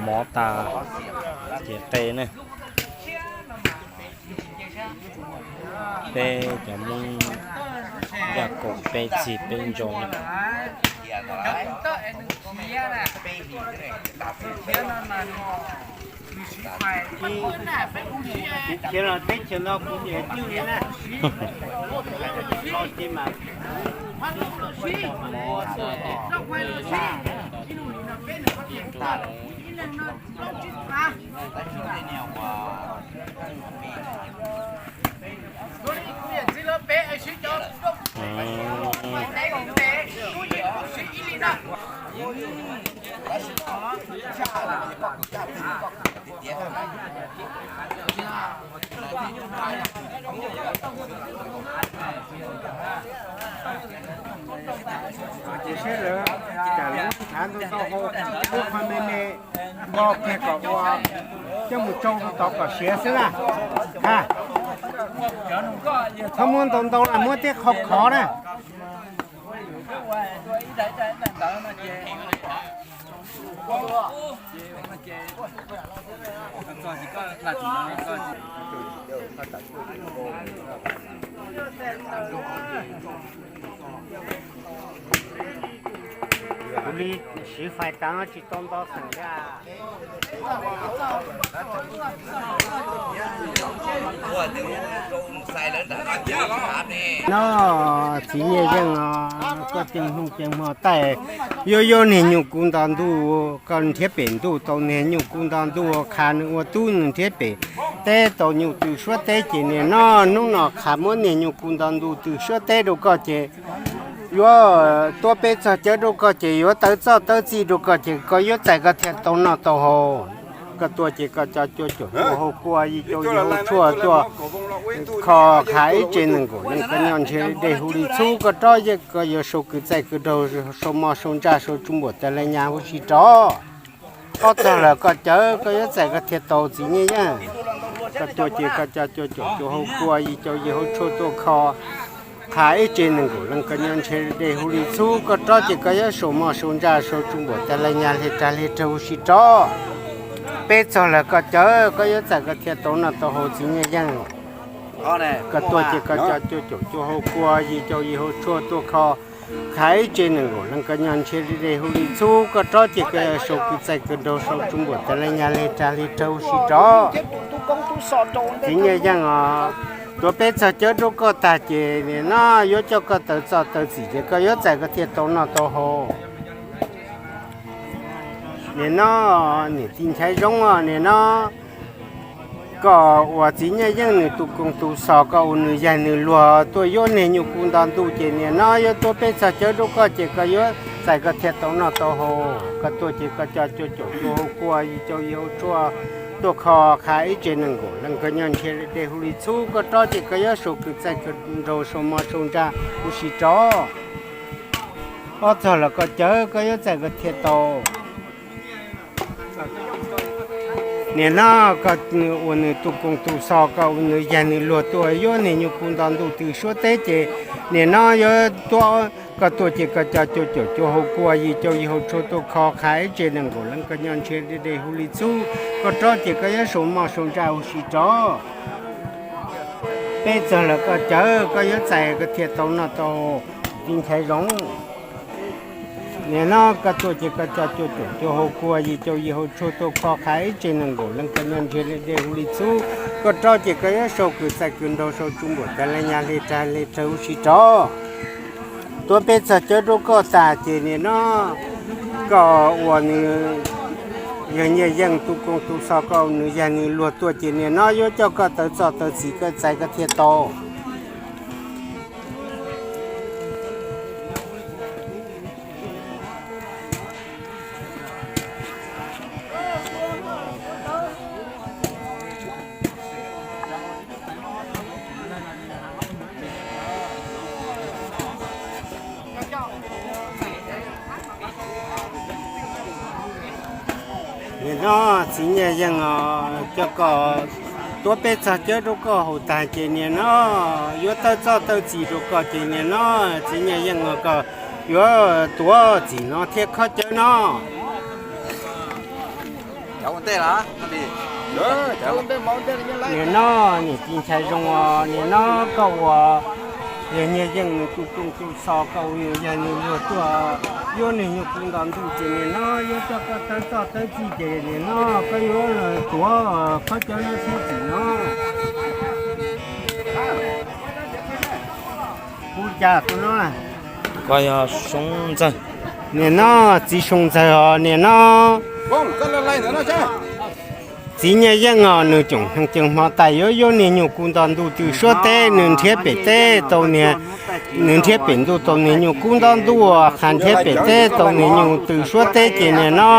Mov tas ces qe ne. Peb cov Hmoob yaj kaum peb txig peb ntso. Khiav los teb chaws no kuv niam twj li na. Los ces mas Ces saib lawv tsam lub thav ntau ntau hau, lub qhov me me npo kiag kom ua coj mus tsau rau tod kom siav xwb na. Ha, txhob muab ntau ntau na, muab tej qho khov na. Kuv li siv fais tav tsis tau nto xeem li. No, txiv Nyiaj Yeej os, koj ceev hmo ceev hmo taij yuav yuav niag nyuj kub nto ntuj, koj nrhiav pem ntuj tau niag nyuj kub nto ntuj, qha nws ua tub nws nrhiav pem teb tau nyuj tw suab teb ces nim no hnub no qha muab niag nyuj kub nto ntuj tw suab teb rau koj ces yuav tuaj peb txog cawv rau koj ces yuav tawv txoj tawv txi rau koj ces koj yuav txais koj thiaj tau noj tau haus. Koj tuaj ces koj cov cua caum cua hau kua yim caum yim hau tshuaj tuaj kho qha ib tse nees nkaum leej koj nyob ntshe dej hu li txhub koj rob yeej koj yuav sau kwv txaij kwv nraug sau moj sau ntsaj sau tsu npuam tas le nyas huv si rov. Koj txog lawm koj cawv koj yuav txais koj thiaj tau txiv Nyiaj Yeej. Koj tuaj ces koj cov cua caum cua hau kua yim caum yim hau tshuaj tuaj kho qha ib tse nees nkaum leej koj nyob ntshe dej hu li txhub koj rob ces koj yuav sau moj sau ntsaj sau tsu npuam tas le nyas hle rag hle rag huv si rov. Peb txog lawm koj cawv koj yuav txais koj thiaj tau noj tau haus txiv Nyiaj Yeej. Koj tuaj ces koj cov cua caum cua hau kua yim caum yim hau tshuaj tuaj kho qha ib tse nees nkaum leej koj nyob ntshe dej hu li txhub koj rob ces koj yuav sau kwv txaij kwv nraug sau tsu npuam tas le nyas hle rag hle rag huv si rov. Txiv Nyiaj Yeej os, tuav peb txog cawv rau koj tag ces nim no yuav coj koj tawv txoj tawv txim ces koj yuav txais koj thiaj tau noj tau haus. Nim no niam tij Nchaiv Zoo os, nim no koj uas txiv Nyiaj Yeej nws tus koos tus xos, koj ua nws yaig nws luag tuaj yuav niag nyuj kub nto ntuj ces niam no yuav tuaj peb txog cawv rau koj ces koj yuav txais koj thiaj tau noj tau haus. Koj tuaj ces koj coj cuaj caum cuaj hau kua, yim caum yim hau tshuaj, tuaj kho qha ib tse nees nkaum leej, koj nyob nrhiav dej hu li txhub, koj rov ces koj yuav sau kws txaij kws nraug, sau mov sau ntsa huv si rov. Ob txog los koj cawv koj yuav txais koj thiaj tau. Niam no koj ua nws tus koos tus xos, koj ua nws yaig nws luag tuaj yuav niag nyuj kub nto ntuj tw suab teb ces niam no yuav tuaj, koj tuaj ces koj coj cuaj caum cuaj hau kua, yim caum yim hau tshuaj, tuaj kho qha ib tse nees nkaum leej, koj nyob nrhiav dej hu li txhub, koj rov ces koj yuav sau mov sau ntsa huv si rov. Peb txog los koj cawv koj yuav txais koj thiaj tau noj tau, txiv Nchaiv Zoov. Niam no koj tuaj ces koj coj cuaj caum cuaj hau kua, yim caum yim hau tshuaj, tuaj kho qha ib tse nees nkaum leej, koj nyob nrhiav dej hu li txhub, koj rov ces koj yuav sau kws txaij kws nraug, sau tsuj npuam tag le nyas hle rag hle rhawv huv si rov. Tuaj peb txog cawv rau koj tas ces niam no koj ua nws yawg Nyiaj Yeej tus koos tus xos, koj ua nws yaig nws luag tuaj ces niam no yuav coj koj tawv txoj tawv txim koj txais koj thiaj tau. Niam no txiv Nyiaj Yeej os, coj koj, tuaj peb txog cawv rau koj haus tag ces niam no yuav tawv txoj tawv txim rau koj ces niam no txiv Nyiaj Yeej os, koj yuav tuav txim no thiab khob cawv no. Niam no niam txiv Nchaiv Zoov os, niam no koj ua yawg Nyiaj Yeej nws tus koos tus xos, koj ua nws yaig nws luag tuaj yuav niag nyuj kub nto ntuj ces niam no yuav coj koj tawv txoj tawv txim ces niam no koj yuav los tuav khob cawv no thiab txim no. Kuv cas tus no? Koj yog Soo Ntxawg. Niam no txiv Soo Ntxawg os, niam no txiv Nyiaj Yeej os, nws tsoom hneev cees hmo tais yuav yuav niag nyuj kub nto ntuj tw suab teb, nws nrhiav pem teb tau niag, nws nrhiav pem ntuj tau niag nyuj kub nto ntuj, qha nrhiav pem teb tau niag nyuj tw suab teb ces niam no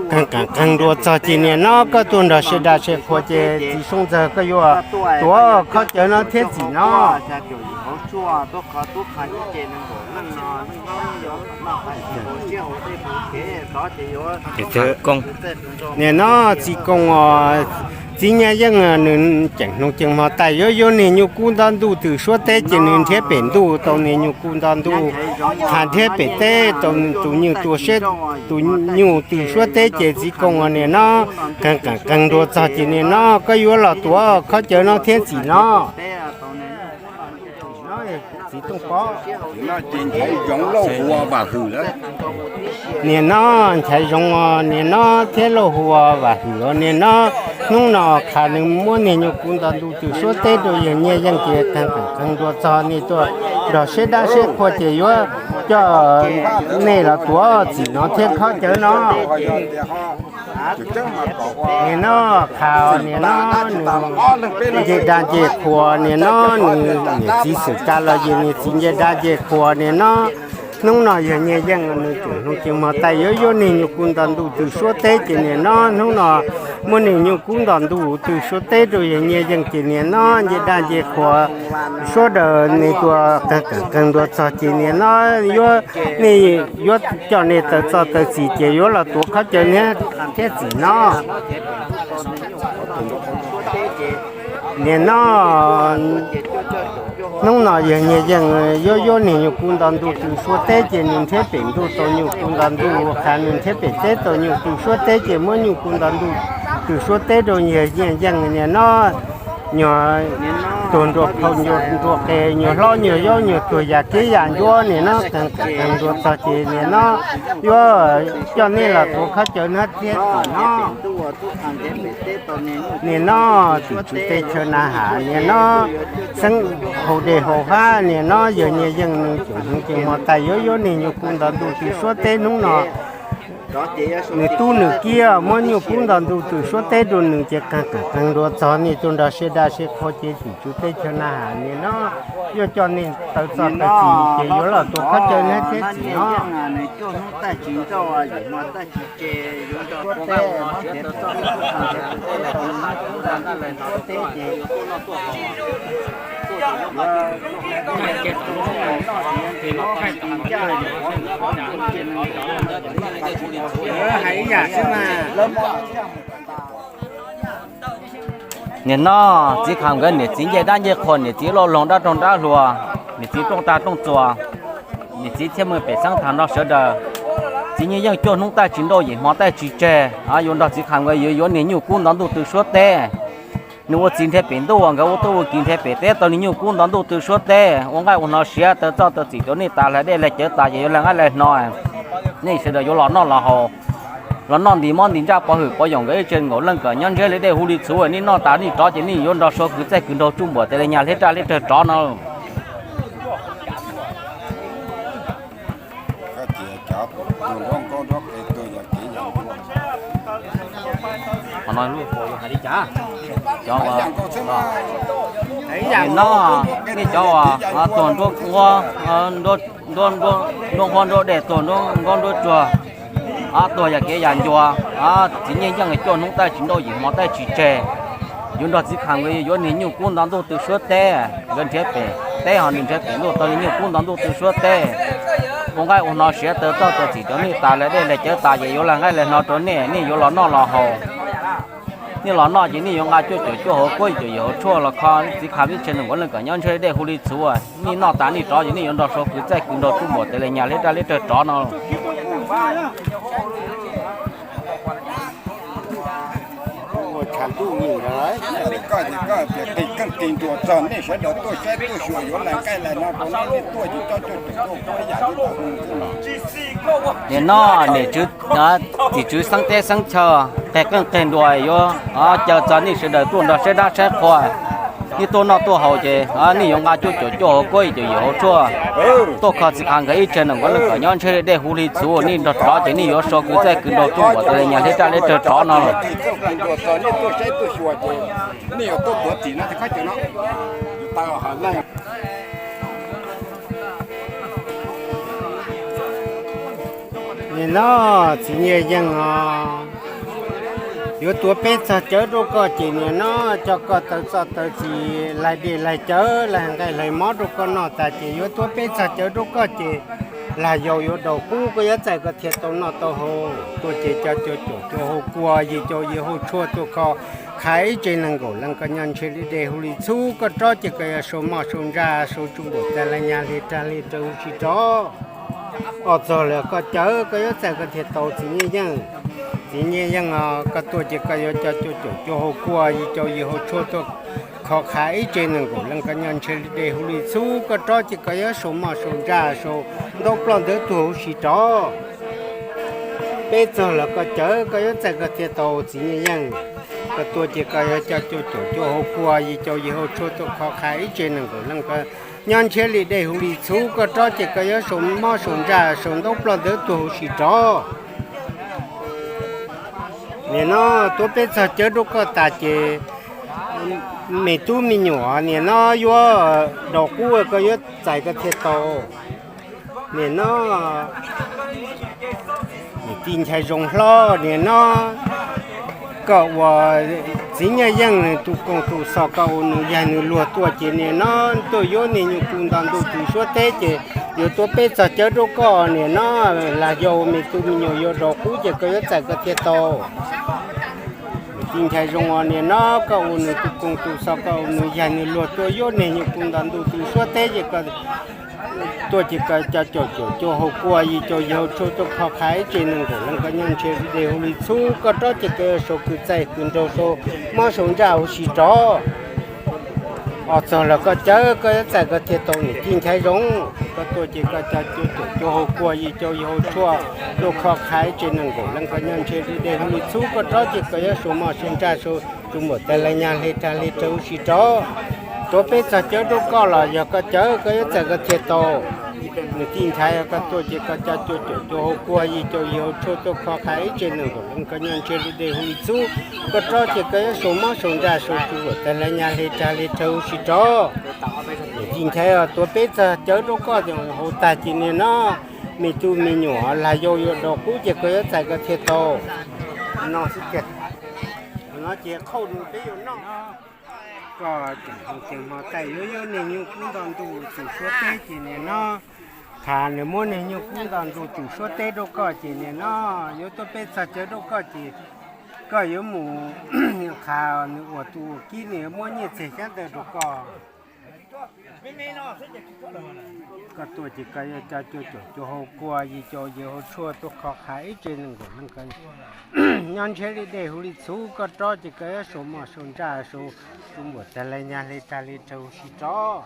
qeeg qeeg qeeg dua txog ces niam no koj tuaj nrog sawv daws sawv qhua ces txiv Soo Ntxawg koj yuav tuav khob cawv no thiab txim no. Niam no txiv koos os, txiv Nyiaj Yeej nws ceem hneev cees hmo tais yuav yuav niag nyuj kub nto ntuj tw suab teb ces nws nrhiav pem ntuj tau niag nyuj kub nto ntuj, qha nrhiab pem teb tau tus nyuj tw suab, tus nyuj tw suab teb ces txiv koos os, niam no qeeg qeeg qeeg dua txog ces niam no koj yuav los tuav khob cawv no thiab txim no. Txiv Tooj Pob, niam no Nchaiv Zoov os, niam no thiab Lauj Hu Vam Hwm os, niam no hnub no qha nws muab niag nyuj kub nto ntuj tw suab teb rau yawg Nyiaj Yeej ces qeeg qeeg qeeg dua txog, nej tuaj nrog sawv daws sawv qhua ces yuav coj nej los tuav txim no thiab khob cawv no. Niam no qha, niam no nws nce dag nce qhua, niam no nws niam txiv xwm tsa los yog niam txiv nce dag nce qhua, niam no hnub no yawg Nyiaj Yeej nws tsoom hneev cees hmo tais yuav yuav niag nyuj kub nto ntuj tw suab teb ces niam no hnub no muab niag nyuj kub nto ntuj tw suab teb rau yawg Nyiaj Yeej ces niam no nce dag nce qhua, sawv daws nej tuaj qeeg qeeg qeeg dua txog ces niam no yuav, nej yuav coj nej tawv txoj tawv txim ces yuav los tuav khob cawv thiab txim no. Niam no hnub no yawg Nyiaj Yeej yuav yuav niag nyuj kub nto ntuj tw suab teb ces nws nrhiav pem ntuj tau nyuj kub nto ntuj, qha nws nrhiav pem teb tau nyuj tw suab teb ces muab nyuj kub nto ntuj tw suab teb rau yawg Nyiaj Yeej, niam no nyuag tuag nruas phau nruas qe, nyuag hlob nyuag yau, nyuag tuag yam kev yam ncuab, niam no qeeg qeeg dua txog ces niam no yuav coj nej los tuav khob cawv no thiab txim no. Niam no tim tswv teb chaws na has, niam no xeeb haus dej haus hab, niam no yawg Nyiaj Yeej nws tsoom hneev cees hmo tais yuav yuav niag nyuj kub nto ntuj tw suab teb hnub no Nws tub nws kiab muab nyuj kub nto ntuj tw suab teb rau nws ces qees qees qees dua txog nej tuaj nrog siab daj siab qhua ces tim tswv teb chaws na has nim no yuav coj nej tawv txoj tawv txim ces yuav los tua khaub caw neb thiab txim no. Hais ib yam xwb mas. Nim no txiv Kham nkawd niam txiv ncej dab ncej qhua, niam txiv loj loog dab roog dab hluas, niam txiv rooj tag rooj txuas, niam txiv thiaj mus pem xeeb tham nrog sawv daws. Txiv Nyiaj Yeej cuaj hnub taij tsis nrauj, yim hmo taij tsis tseg, yuav nrog txiv Kham nkawd yuav yuav niag nyuj kub ntov ntuj tw suab teb. Nws ua txiv nrhiav pem ntuj, nkawd ua tub ua kiv nrhiav pem teb tau niag nyuj kub ntov ntuj tw suab teb, ua nqaij ua hno siav, tawv txoj tawv txim rau nej tas, hlais dej hlais cawv tas ces yuav hlais nqaij hlais hno. Nej sawv daws yuav los noj los haus, los noj nti mob nti ntsaj pov hwm pov yoos, nkawd ib tse nkaus leej kom nyob ntshiab li dej hu li txhuv, nej noj tas nej rov ces nej yuav nrog sau kwv txaij kwv nraug tsuj npuam tes li nyas hleb raj hleb rawg rov no. Cov no, nej cov uas tuag nruab nquab nruab dej, tuag nruab nqaub nruab tsuag, tuag yam kev yam ncua, txiv Nyiaj Yeej cuaj hnub taij tsis nrauj, yim hmo taij tsis tseg, yuav nrog txiv Kham nkawd yuav niag nyuj kub ntov ntuj tw suab teb. Nkawd nrhiav pem teb ho nws nrhiav pem ntuj tau niag nyuj kub ntov ntuj tw suab teb, ua nqaij ua hno siav, tawv txoj tawv txim rau nej tas, hlais dej hlais cawv tas ces yuav hlais nqaij hlais hno rau nej, nej yuav los noj los haus. Nej los noj ces nej yuav nqa cuaj caum cuaj hauv kuab, yim caum yim hauv tshuaj los kho txiv Kham ib tse nees nkaum leej kom nyob ntshiab li dej hu li txhuv. Nej noj tas nej rov ces nej yuav nrog sau kwv txaij kwv nraug tsuj npuam tes li nyas hleb raj hleb rawg rov no. Nim no niam tswv, tim tswv xeeb teb xeeb chaw qe qeej qe nruas yuav caw txog nej sawv daws tuaj nrog saib dab saib qhua. Nej tuaj noj tuaj haus ces nej yuav nqa cuaj caum cuaj hauv kuab, yim caum yim hauv tshuaj tuaj kho txiv Kham nkawd ib tse nees nkaum leej kom nyob ntshiab li dej hu li txhuv. Nej nrog rov ces nej yuav sau kwv txaij kwv nraug tsuj npuam tes li nyas hleb raj hleb rawg rov no. Nim no txiv Nyiaj Yeej os, yuav tuav peb txog cawv rau koj ces nim no coj koj tawv txoj tawv txim, laig dej laig cawv, laig nqaij laig mob rau koj noj tas ces yuav tuav peb txog cawv rau koj ces lag yaus yuav daus qub, koj yuav txais koj thiaj tau noj tau haus. Tuaj ces cov cuaj caum cuaj hauv kuab, yim caum yim hauv tshuaj tuaj kho qha ib tse nees nkaum leej kom nyob ntshiab li dej hu li txhuv. Koj rov ces koj yuav sau moj sau ntsaj, sau tsuj npuam tes li nyas hle rag hle raws huv si rov. Os, txog lawm koj cawv, koj yuav txais koj thiaj tau txiv Nyiaj Yeej. Txiv Nyiaj Yeej os, koj tuaj ces koj yuav cov cuaj caum cuaj hauv kuab, yim caum yim hauv tshuaj tuaj kho qha ib tse nees nkaum leej kom nyob ntshiab li dej hu li txhuv. Koj rov ces koj yuav sau moj sau ntsaj, sau ntaub ploj ntawv tuag huv si rov. Peb txog lawm koj cawv, koj yuav txais koj thiaj tau txiv Nyiaj Yeej. Koj tuaj ces koj yuav cov cuaj caum cuaj hauv kuab, yim caum yim hauv tshuaj tuaj kho qha ib tse nees nkaum leej kom nyob ntshiab li dej hu li txhuv. Koj rov ces koj yuav sau moj sau ntsaj, sau ntaub ploj ntawv tuag huv si rov. Nim no tuav peb txog cawv rau koj tas ces me tub me nyuam nim no yuav daus qub, koj yuav txais koj thiaj tau. Nim no niam tij Nchaiv Zoo hlob, nim no koj ua txiv Nyiaj Yeej nws tus koog tus xos, koj ua nws yaig nws luag tuaj ces nim no tuaj yuav niag nyuj kub nto ntuj tw suab teb ces yuav tuav peb txog cawv rau koj. Nim no lag yaus me tub me nyuam yuav daus qub ces koj yuav txais koj thiaj tau. Niam tij Nchaiv Zoo os, nim no koj ua nws tus koog tus xos, koj ua nws yaig nws luag tuaj yuav niag nyuj kub nto ntuj tw suab teb ces koj tuaj ces koj cov cuaj caum cuaj hauv kuab, yim caum yim hauv tshuaj tuaj kho qha ib tse nees nkaum leej kom nyob ntshiab li dej hu li txhuv. Koj rov ces koj yuav sau kwv txaij kwv nraug, sau moj sau ntsaj huv si rov. Os, txog lawm koj cawv, koj yuav txais koj thiaj tau. Niam tij Nchaiv Zoo, koj tuaj ces koj cov cuaj caum cuaj hauv kuab, yim caum yim hauv tshuaj tuaj kho qha ib tse nees nkaum leej kom nyob ntshiab li dej hu li txhuv. Koj rov ces koj yuav sau moj sau ntsaj, sau tsuj npuam tes li nyas hle rag hle raws huv si rov. Tuav peb txog cawv rau koj los yog koj cawv, koj yuav txais koj thiaj tau. Nws tij nchaiv os, koj tuaj ces koj coj cuaj caum cuaj hau kua, yim caum yim hau tshuaj tuaj kho qhav ib tse nees nkaum leej, koj nyob ntshe li dej hu li txhub, koj rov ces koj yuav sau mob sau ntsaj sau tsuj vuam tag lawv nyas hle tsag hle rhawv huv si rov. Nws tij nchaiv os, tuav peb txog cawv rau koj ces hau tag ces niag no, me tub me nyuam lag yau yuav do qub ces koj yuav txais koj thiaj tau. No xwb tiag, no ces qhauj nws peb yuav noj. Koj tseem hau ces hmo tais yuav yuav niag nyuj kub nto ntuj txwm suab teb ces niag no, qhav nws muab niag nyuj kub nto ntuj txwm suab teb rau koj ces niag no, yuav tuaj peb txog cawv rau koj ces koj yuav mus, qhav nws uas tus uas kib nws yuav muab nyiaj txiag xyab ntawv rau koj. Koj tuaj ces koj yuav coj cuaj caum cuaj hau kua, yim caum yim hau tshuaj tuaj kho qhav ib tse nees nkaum leej, koj nyob ntshe li dej hu li txhub, koj rov ces koj yuav sau mob sau ntsaj sau tsuj vuam tag lawv nyas hle tsag hle rhawv huv si rov.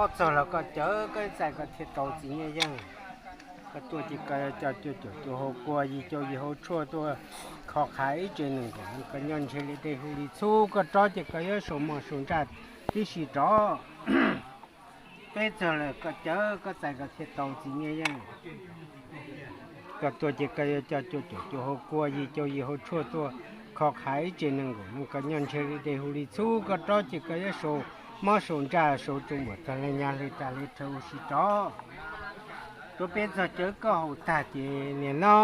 Ob txog los koj cawv, koj yuav txais koj thiaj tau txiv Nyiaj Yeej. Koj tuaj ces koj yuav coj cuaj caum cuaj hau kua, yim caum yim hau tshuaj tuaj kho qhav ib tse nees nkaum leej, koj nyob ntshe li dej hu li txhub, koj rov ces koj yuav sau mob sau ntsaj tib si rov. Peb txog lawm koj cawv, koj txais koj thiaj tau txiv Nyiaj Yeej. Koj tuaj ces koj yuav coj cuaj caum cuaj hau kua, yim caum yim hau tshuaj tuaj kho qhav ib tse nees nkaum leej, koj nyob ntshe li dej hu li txhub, koj rov ces koj yuav sau mob sau ntsaj sau tsuj vuam tag lawv nyas hle tsag hle rhawv huv si rov. Tuaj peb txog cawv koj hau tag ces niag no,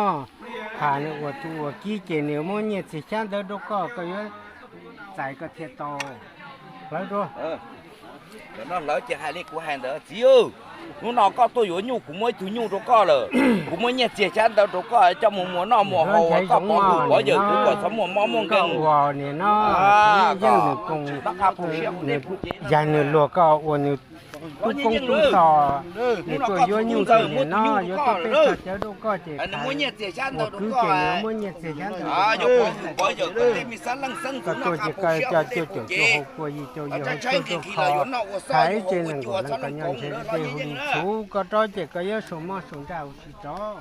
qhav nws uas tus uas kib ces nws muab nyiaj txiag xyab ntawv rau koj, koj yuav txais koj thiaj tau. Hlawv rau. Ntawm no hlawv ces hais li kuv hais ntawd, txiv, hnub no koj tuaj yuav nyuj, kuv muab ib tug nyuj rau koj lawm, kuv muab nyiaj txiag xyab ntawv rau koj coj mus muas noj muas haus, koj pov hwm pov yawm kuv kom txhob muaj mob muaj nkeeg. Ua niag no, yeej nws koos, nws yag nws luag koj ua nws tub koob tub xos, nws tuaj yuav nyuj ces niag no yuav tuaj peb txog cawv rau koj ces uas kwv ces nws muab nyiaj txiag xyab ntawv rau koj, koj tuaj ces koj coj cuaj caum cuaj hau kua, yim caum yim hau tshuaj tuaj kho qhav ib tse nees nkaum leej, koj nyob ntshe li dej hu li txhub, koj rov ces koj yuav sau mob sau ntsaj huv si rov.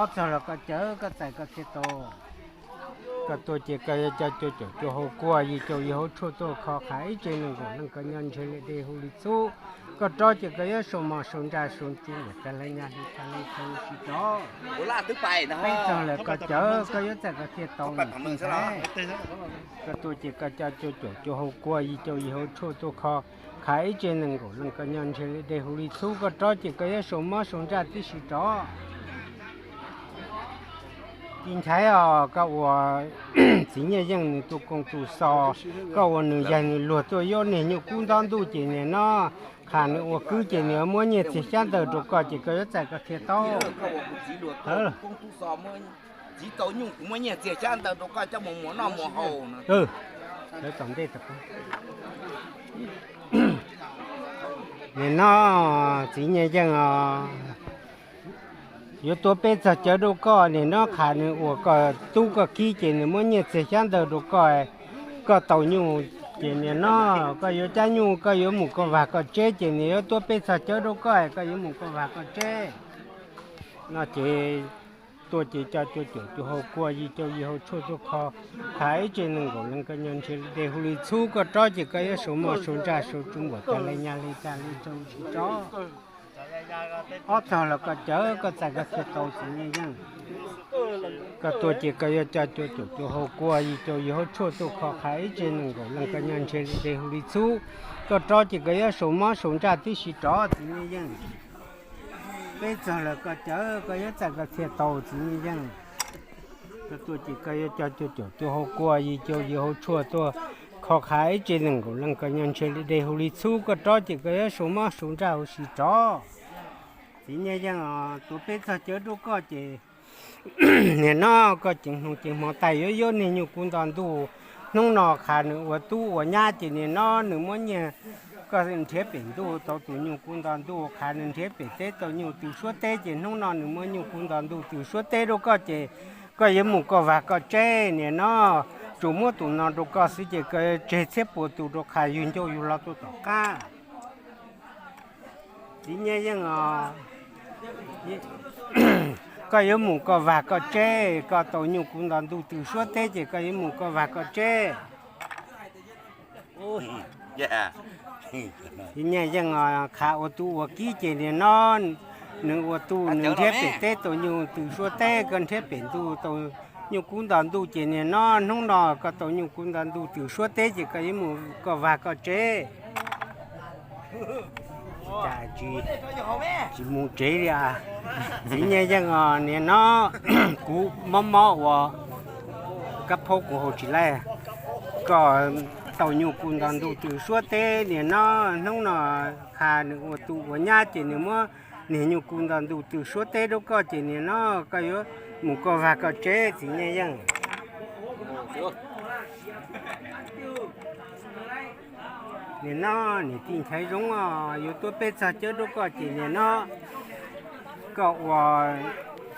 Ob txog los koj cawv, koj txais koj thiaj tau. Koj tuaj ces koj yuav coj cuaj caum cuaj hau kua, yim caum yim hau tshuaj tuaj kho qhav ib tse nees nkaum leej, koj nyob ntshe li dej hu li txhub, koj rov ces koj yuav sau mob sau ntsaj sau tsuj vuam tag lawv nyas hle tsag hle rhawv huv si rov. Peb txog lawm koj cawv, koj yuav txais koj thiaj tau nws tij nchaiv. Koj tuaj ces koj coj cuaj caum cuaj hau kua, yim caum yim hau tshuaj tuaj kho qhav ib tse nees nkaum leej, koj nyob ntshe li dej hu li txhub, koj rov ces koj yuav sau mob sau ntsaj tib si rov. Tij nchaiv os, koj ua txiv Nyiaj Yeej nws tus koos tus xos, koj ua nws yag nws luag tuaj yuav niag nyuj kub nto ntuj ces niag no, qhav nws ua kwv ces nws muab nyiaj txiag xyab ntawv rau koj ces koj yuav txais koj thiaj tau. Txiv tau nyuj kuv muab nyiaj txiag xyab ntawv rau koj coj mus muas noj muas haus. Nim no txiv Nyiaj Yeej os, yuav tuav peb txog cawv rau koj, nim no qhav nws uas koj tub koj kib ces nws muab nyiaj txiag xyab ntawv rau koj, koj tau nyuj ces nim no koj yuav cab nyuj koj yuav mus koj vag koj tseb ces nws yuav tuav peb txog cawv rau koj, koj yuav mus koj vag koj tseb. No ces tuaj ces coj cuaj caum cuaj hau kua, yim caum yim hau tshuaj tuaj kho qhav ib tse nees nkaum leej, koj nyob ntshe li dej hu li txhub, koj rov ces koj yuav sau mob sau ntsaj sau tsuj vuam tag lawv nyas hle tsag hle rhawv huv si rov. Ob txog los koj cawv, koj txais koj thiaj tau txiv Nyiaj Yeej. Koj tuaj ces koj yuav coj cuaj caum cuaj hau kua, yim caum yim hau tshuaj tuaj kho qhav ib tse nees nkaum leej, koj nyob ntshe li dej hu li txhub, koj rov ces koj yuav sau mob sau ntsaj tib si rov txiv Nyiaj Yeej. Peb txog lawm koj cawv, koj yuav txais koj thiaj tau txiv Nyiaj Yeej. Koj tuaj ces koj yuav coj cuaj caum cuaj hau kua, yim caum yim hau tshuaj tuaj kho qhav ib tse nees nkaum leej, koj nyob ntshe li dej hu li txhub, koj rov ces koj yuav sau mob sau ntsaj huv si rov. Txiv Nyiaj Yeej os, tuav peb txog cawv rau koj ces nim no koj ceev hmoo ceev hmo tais yuav yuav niag nyuj kub nto ntuj. Hnub no qhav nws ua tub ua nyab ces nim no nws muab nyiaj, koj nrhiav pem ntuj tau tus nyuj kub nto ntuj, qhav nws nrhiav pem teb tau nyuj tw suab teb ces hnub no nws muab nyuj kub nto ntuj tw suab teb rau koj ces koj yuav mus koj vag koj tseb. Nim no tsuas muab tus no rau koj xwb ces koj tseg txhiab puas tus rau qhav yug ncauj yug hlo tuaj tom qab. Txiv Nyiaj Yeej os, koj yuav mus koj vag koj tseb, koj tau nyuj kub nto ntuj tw suab teb ces koj yuav mus koj vag koj tseb. Txiv Nyiaj Yeej os, qha ua tu ua kiv ces niag no nws ua tu nws nrhiav pem teb tau nyuj tw suab teb, koj nrhiav pem ntuj tau nyuj kub nto ntuj ces niag no hnub no koj tau nyuj kub nto ntuj tw suab teb ces koj yuav mus koj vag koj tsev. Cas tsis mus tsev li as. Txiv Nyiaj Yeej os, niag no kuv mob mob ua kab phaub kuv haus tsis laij. Koj tau nyuj kub nto ntuj tw suab teb niag no hnub no qha nws ua tu ua nyab ces nws muab niag nyuj kub nto ntuj tw suab teb rau koj ces niag no koj yuav mus koj vag koj tsev Txiv Nyiaj Yeej. Niag no niam tij Nchaiv Zoov os, yuav tuav peb txog cawv rau koj ces niag no koj ua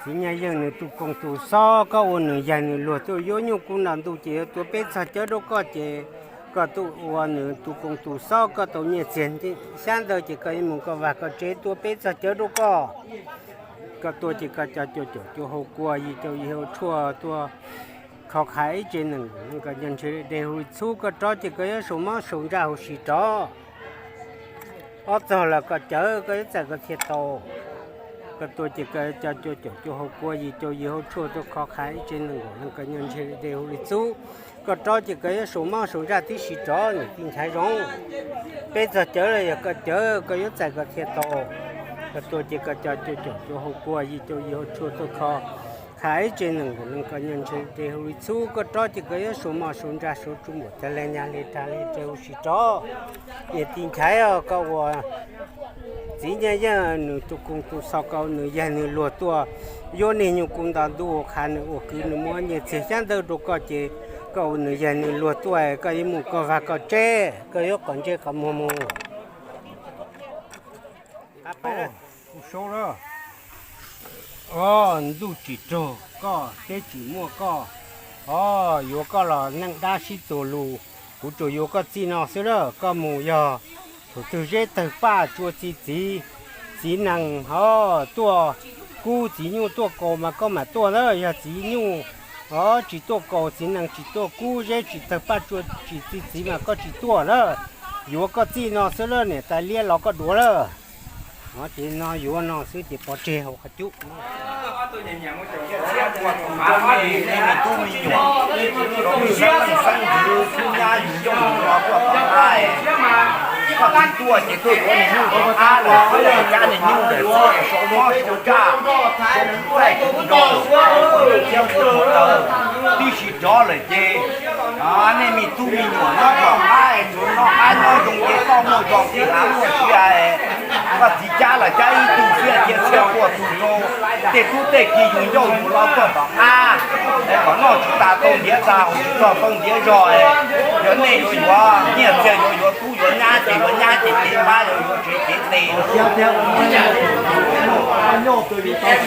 Txiv Nyiaj Yeej nws tus koom tus xob, koj ua nws yaig nws luag tuaj yuav nyuj kub nto ntuj ces yuav tuav peb txog cawv rau koj ces koj tuaj ua nws tus koom tus xob, koj tau nyiaj txiag xyab ntawv ces koj yuav mus koj vag koj tsev, tuav peb txog cawv rau koj. Koj tuaj ces koj cov cua caum cua hau kua, yim caum yim hau tshuaj tuaj kho qha ib tse nees nkaum leej, koj nco ntshe dej hu li txhub, koj rov ces koj yuav sau mob sau ntsaj huv si rov. Ob txog los koj cawv koj yuav txais koj thiaj tau. Koj tuaj ces koj cov cua caum cua hau kua, yim caum yim hau tshuaj tuaj kho qha ib tse nees nkaum leej, koj nco ntshe dej hu li txhub, koj rov ces koj yuav sau mob sau ntsaj tib si rov niam tij Nchaiv Zoov. Peb txog cawv los yog koj cawv koj yuav txais koj thiaj tau. Koj tuaj ces koj cov cua caum cua hau kua, yim caum yim hau tshuaj tuaj kho qha ib tse nees nkaum leej, koj nco ntshe dej hu li txhub, koj rov ces koj yuav sau mob sau ntsaj sau tsu npuam tag le nyag le dag le dej hu si rov. Niam tij Nchaiv os, koj ua Txiv Nyiaj Yeej nws tus koom tus xo, koj nws yaig nws luag tuaj yuav niag nyuj kub nto ntuj, qha nws ua kwv nws muab nyiaj txiag xyab ntawv rau koj ces koj ua nws yaig nws luag tuaj, koj yuav mus koj vag koj tsev, koj yuav qhov ntsej qhov muag mus. Ntuj tsis raug koj, teb tsis muaj koj, o, yuav koj los neej dab sib txuas lus, kuv tsuas yuav koj txij no xwb lawm. Koj mus yog thaum twg zeb tawg paj tsua txi txiv, txiv nees ho tuaj kub, txiv nyuj tuaj kaus mas koj mam tuaj na. Yog txiv nyuj ho tsis tuaj kaus, txiv nees tsis tuaj kub, zeb tsis tawg paj tsua tsis txi txiv mas koj tsis tuaj na. Yuav koj txij no xwb lawm, niam tais liab los koj duav lawm. Ces no yuav no xwb ces pov tseg hauv qhov cub. Tus me nyuam, tus me xeeb ntxwv tub nyab yug ncauj yug no tuaj tom qab, koj tsis tuaj ces tuaj yuav niag nyuj tom qab lawm, tuaj cab niag nyuj lawm, tuaj sau mob sau ntsaj, sau txaij sau nraug, thiab ua ntawd tib si rov lawm ces nej me tub me nyuam nyob tom qab es tsuav noj qab nyob zoo ces toj muaj zog txij hnav muaj sia es koj txiv cab los cab ib tug thiab, cia txhia tua tus rau tej tub tej ki yug ncauj yug no tuaj tom qab es kom noj tsis tas tau ntiav tas, haus tsis txog tau ntiav zog es yog nej yuav yuav nyiaj txiag, yuav yuav tub yuav nyab ces yuav nyab ces cev pab, yuav yuav tsev cev tes.